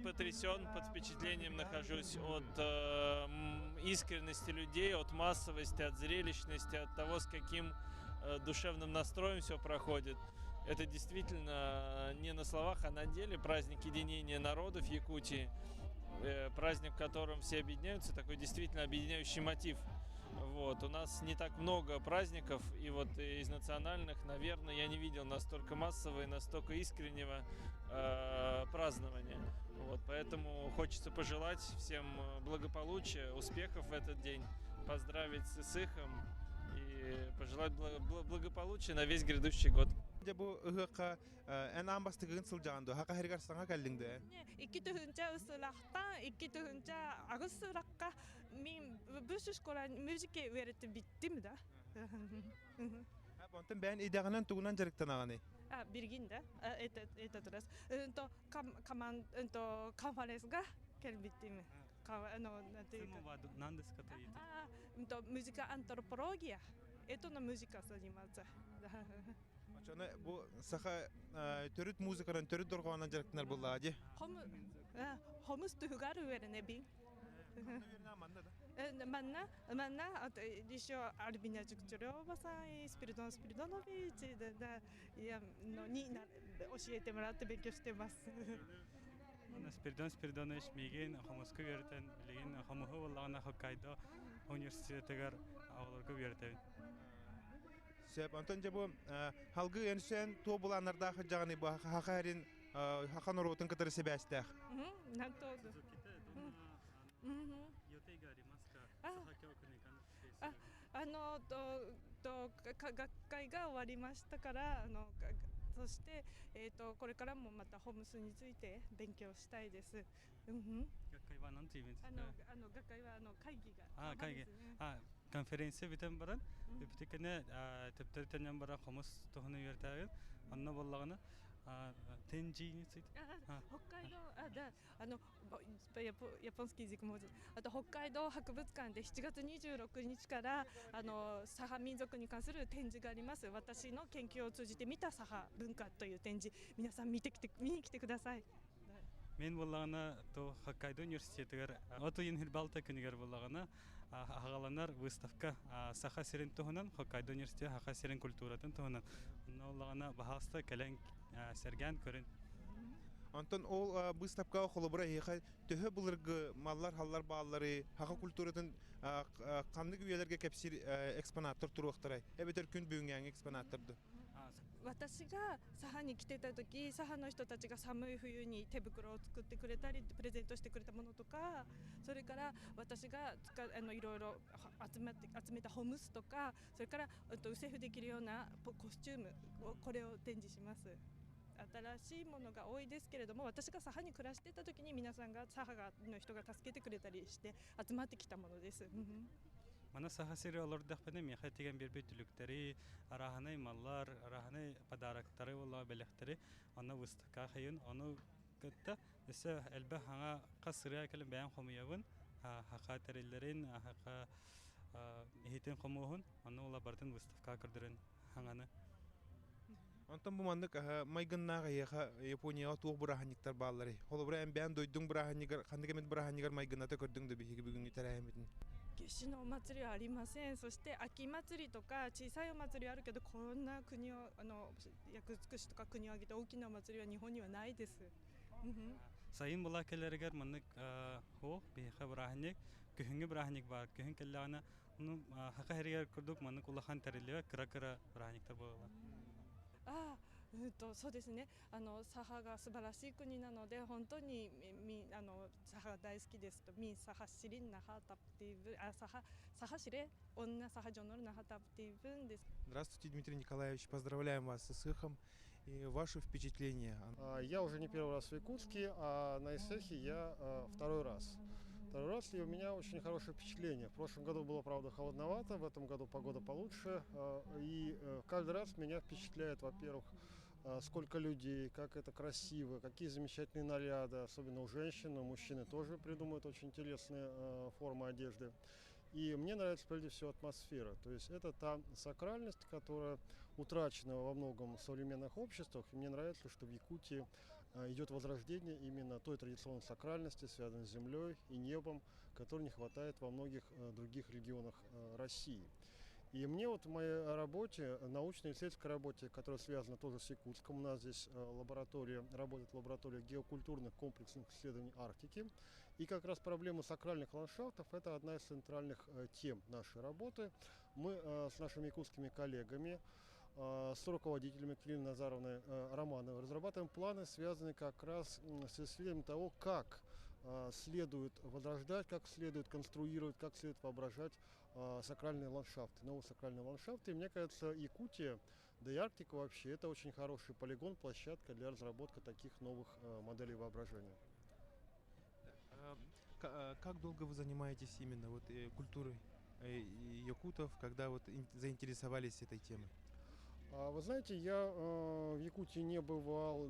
потрясен, под впечатлением нахожусь от искренности людей, от массовости, от зрелищности, от того, с каким душевным настроем все проходит. Это действительно не на словах, а на деле праздник единения народов Якутии, праздник, в котором все объединяются, такой действительно объединяющий мотив. Вот. У нас не так много праздников, и вот из национальных, наверное, я не видел настолько массового и настолько искреннего празднования. Вот. Поэтому хочется пожелать всем благополучия, успехов в этот день, поздравить с Ысыахом и пожелать благополучия на весь грядущий год. Дьэ бу ыһыахха эн аан бастакыгын сылдьаҕын дуо? Саха сиригэр саҥа кэллиҥ дуо? 2000 сылахтан 2008 сылахха мин высшая школа музыки үөрэттим биттим да. Онтон бэйэн идэҕинэн тугунан дьарыктанаҕыный? Биргин да, этот раз. То команд, конференцга кэлбиттим. То музыка антропология. Это на музыка заниматься. Аны бу саха төрүт музыканан, төрүт дорҕоонон дьарыктанар буоллаҕа дии. Хомус туһугар үөрэнэбин. Манна, манна еще Альбина Дегтярева и Спиридон Спиридонович, да, да, я, ну, に教えてもらって勉強してます。 Спиридон Спиридонович миигин хомуска үөрэтэн, билигин хомуһу буоллаҕына Хоккайдо университетыгар оҕолорго үөрэтэбин. Сөп, онтон дьэ бу халгыы эн туох былааннардаах сылдьаҕыный бу хаха эрин хаха норуотун кытары сибээстээх? なんとああのととか学会が終わりましたからそして、これからもまたホムスについて勉強したいです。うん。学会は何て言うんですか？学会は会議が。 А,会議。 А, конференция бүтэн баран, бүтэкене төптөр тэнен баран хомус туһуну үөрэтээбин. Онно буоллаҕына 展示について。北海道あだあの японский язык может。あと北海道博物館で7月26日からサハ民族に関する展示があります。私の研究を通じて見たサハ文化という展示、皆さん見てきて見に来てください。 Мин буоллаҕына то Хоккайдо университетыгар от ыйын 26 күнүгэр буоллаҕына аҕаланар выставка Саха сирин туһунан, Хоккайдо университет Саха сирин культуратын туһунан. Онно буоллаҕына баһаалыста кэлэн сэргээн көрүн. Онтон ол выставка холобура эһиэхэ төһө былыргы маллар-халлар бааллары, хаха культуратын ханнык үйэлэргэ кэпсиир экспонаттар туруохтарай? Эбэтэр күн бүгүҥҥээҥи экспонаттарды? 私がサハに来てた時、サハの人たちが寒い冬に手袋を作ってくれたりプレゼントしてくれたものとか、それから私が使あのいろいろ集めたホムスとか、それからウセフできるようなコスチュームをこれを展示します。新しいものが多いですけれども、私がサハに暮らしてた時に皆さんがサハの人が助けてくれたりして集まってきたものです。 Манна Саха сири олордохпуна миэхэ тигэн биэрбит үтүлүктэри, арааһынай маллар, арааһынай подароктары буолла бэлэхтэри онно выставка хайын, ону кытта өссө элбэх хаҥа хас сырыа кэлэн бэйэм хомуйабын, хаха тэриллэрин, хаха иһитин хомуоһун, онно ула барытын выставка көрдөрөн хаҥаны. Онтон бу маннык майгыннаах эһиэхэ Японияҕа туох бырааһынньыктар баалларый? Холобура эн бэйэн дойдуҥ бырааһынньыгар ханнык эмит бырааһынньыгар майгыната көрдүҥ да биһиги бүгүҥҥү тэрээһиммитин? 夏至のお祭りはありません。そして秋祭りとか小さいお祭りはあるけど、こんな国をヤクーツク市とか国を挙げて大きなお祭りは日本にはないです。 Сайын була кэлэригэр маннык суох биһиэхэ бырааһынньык, күһүҥҥү бырааһынньык баар. Күһүн кэллэҕинэ ну хаха иһигэр курдук маннык улахан тэриллибэт кыра-кыра бырааһынньыктар буолаллар. あそうですね。サハが素晴らしい国なので、本当にみあのサハが大好きですと。Мин Саха сирин наһаа таптыыбын, а Саха Саха сирэ уонна саха дьонун наһаа таптыыбынです。 Здравствуйте, Дмитрий Николаевич. Поздравляем вас с Ысыахом и ваши впечатления. Я уже не первый раз в Якутске, а на Ысыахе я второй раз. Второй раз, и у меня очень хорошее впечатление. В прошлом году было, правда, холодновато, в этом году погода получше. И каждый раз меня впечатляет, во-первых, сколько людей, как это красиво, какие замечательные наряды, особенно у женщин, но мужчины тоже придумывают очень интересные формы одежды. И мне нравится прежде всего атмосфера. То есть это та сакральность, которая утрачена во многом в современных обществах. И мне нравится, что в Якутии идет возрождение именно той традиционной сакральности, связанной с землей и небом, которой не хватает во многих других регионах России. И мне вот в моей работе, научно-исследовательской работе, которая связана тоже с Якутском, у нас здесь лаборатория, работает лаборатория геокультурных комплексных исследований Арктики. И как раз проблема сакральных ландшафтов – это одна из центральных тем нашей работы. Мы с нашими якутскими коллегами, с руководителями Екатериной Назаровной Романовой разрабатываем планы, связанные как раз с исследованием того, как следует возрождать, как следует конструировать, как следует воображать сакральные ландшафты, новые сакральные ландшафты. И мне кажется, Якутия, да и Арктика вообще, это очень хороший полигон, площадка для разработки таких новых моделей воображения. Как долго вы занимаетесь именно вот культурой якутов, когда вот заинтересовались этой темой? Вы знаете, я в Якутии не бывал,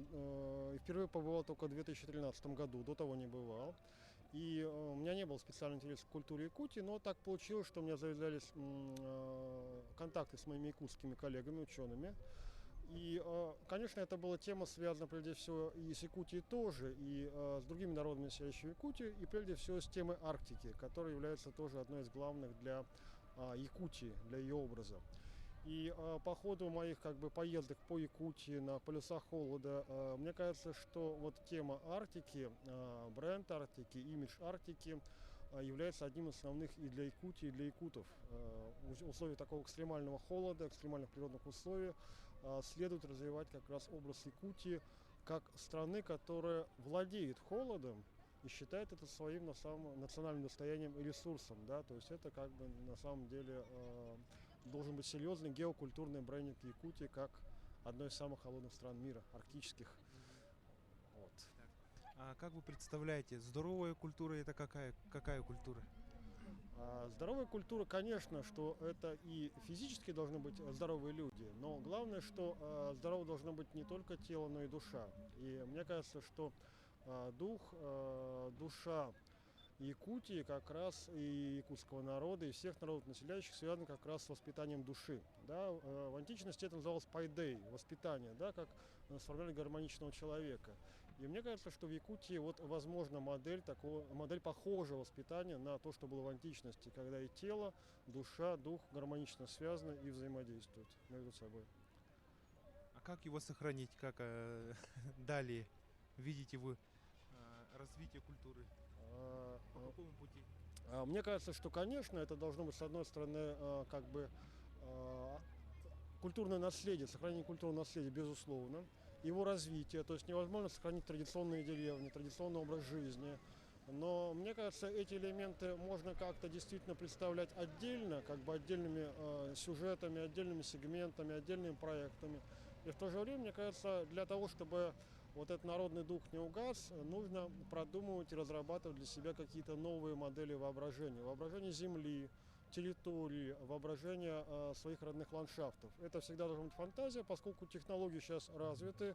впервые побывал только в 2013 году, до того не бывал. И у меня не был специальный интерес к культуре Якутии, но так получилось, что у меня завязались контакты с моими якутскими коллегами, учеными. И, конечно, это была тема, связана прежде всего и с Якутией тоже, и с другими народами, населяющими Якутию, и прежде всего с темой Арктики, которая является тоже одной из главных для Якутии, для ее образа. И по ходу моих как бы поездок по Якутии на полюсах холода, мне кажется, что вот тема Арктики, бренд Арктики, имидж Арктики является одним из основных и для Якутии, и для якутов. В условиях такого экстремального холода, экстремальных природных условий следует развивать как раз образ Якутии как страны, которая владеет холодом и считает это своим на самом, национальным достоянием и ресурсом. Да? То есть это как бы на самом деле должен быть серьезный геокультурный брендинг Якутии как одной из самых холодных стран мира, арктических. Вот. А как вы представляете, здоровая культура это какая культура? Здоровая культура, конечно, что это и физически должны быть здоровые люди, но главное, что здорово должно быть не только тело, но и душа. И мне кажется, что дух, душа Якутии как раз и якутского народа, и всех народов населяющих связаны как раз с воспитанием души. Да? В античности это называлось пайдей, воспитание, да, как сформировали гармоничного человека. И мне кажется, что в Якутии вот возможна модель, такого, модель похожего воспитания на то, что было в античности, когда и тело, душа, дух гармонично связаны и взаимодействуют между собой. А как его сохранить, как далее видите вы развитие культуры? По какому пути? Мне кажется, что, конечно, это должно быть, с одной стороны, как бы культурное наследие, сохранение культурного наследия, безусловно, его развитие, то есть невозможно сохранить традиционные деревни, традиционный образ жизни, но мне кажется, эти элементы можно как-то действительно представлять отдельно, как бы отдельными сюжетами, отдельными сегментами, отдельными проектами. И в то же время, мне кажется, для того, чтобы вот этот народный дух не угас, нужно продумывать и разрабатывать для себя какие-то новые модели воображения. Воображение земли, территории, воображение своих родных ландшафтов. Это всегда должна быть фантазия, поскольку технологии сейчас развиты,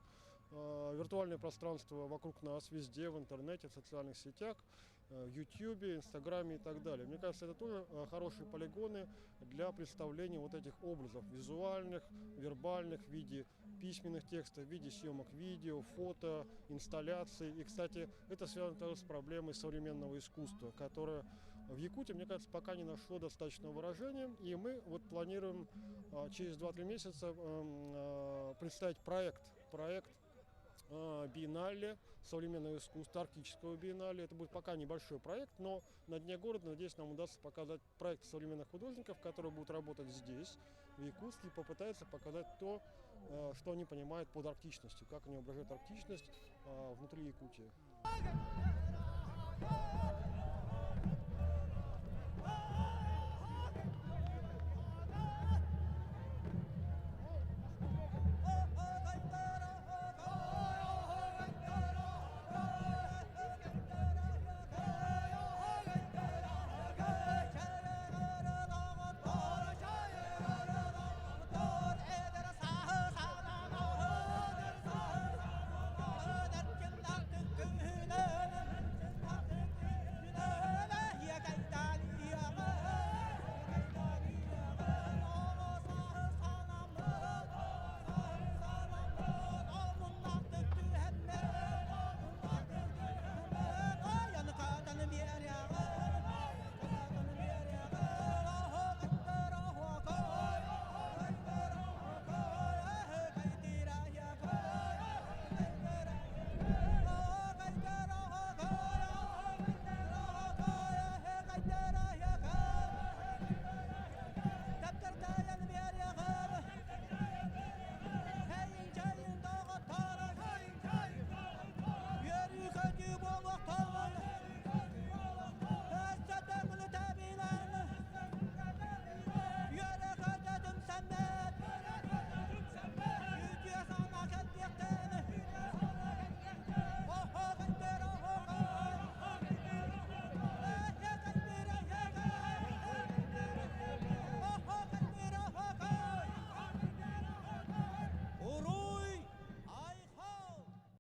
виртуальное пространство вокруг нас везде, в интернете, в социальных сетях, в Ютьюбе, Инстаграме и так далее. Мне кажется, это тоже хорошие полигоны для представления вот этих образов визуальных, вербальных, в виде письменных текстов, в виде съемок видео, фото, инсталляций. И, кстати, это связано тоже с проблемой современного искусства, которое в Якутии, мне кажется, пока не нашло достаточного выражения. И мы вот планируем через 2-3 месяца представить проект биеннале современного искусства, арктического биеннале. Это будет пока небольшой проект, но на Дне города, надеюсь, нам удастся показать проект современных художников, которые будут работать здесь, в Якутске, и попытаются показать то, что они понимают под арктичностью, как они воображают арктичность внутри Якутии.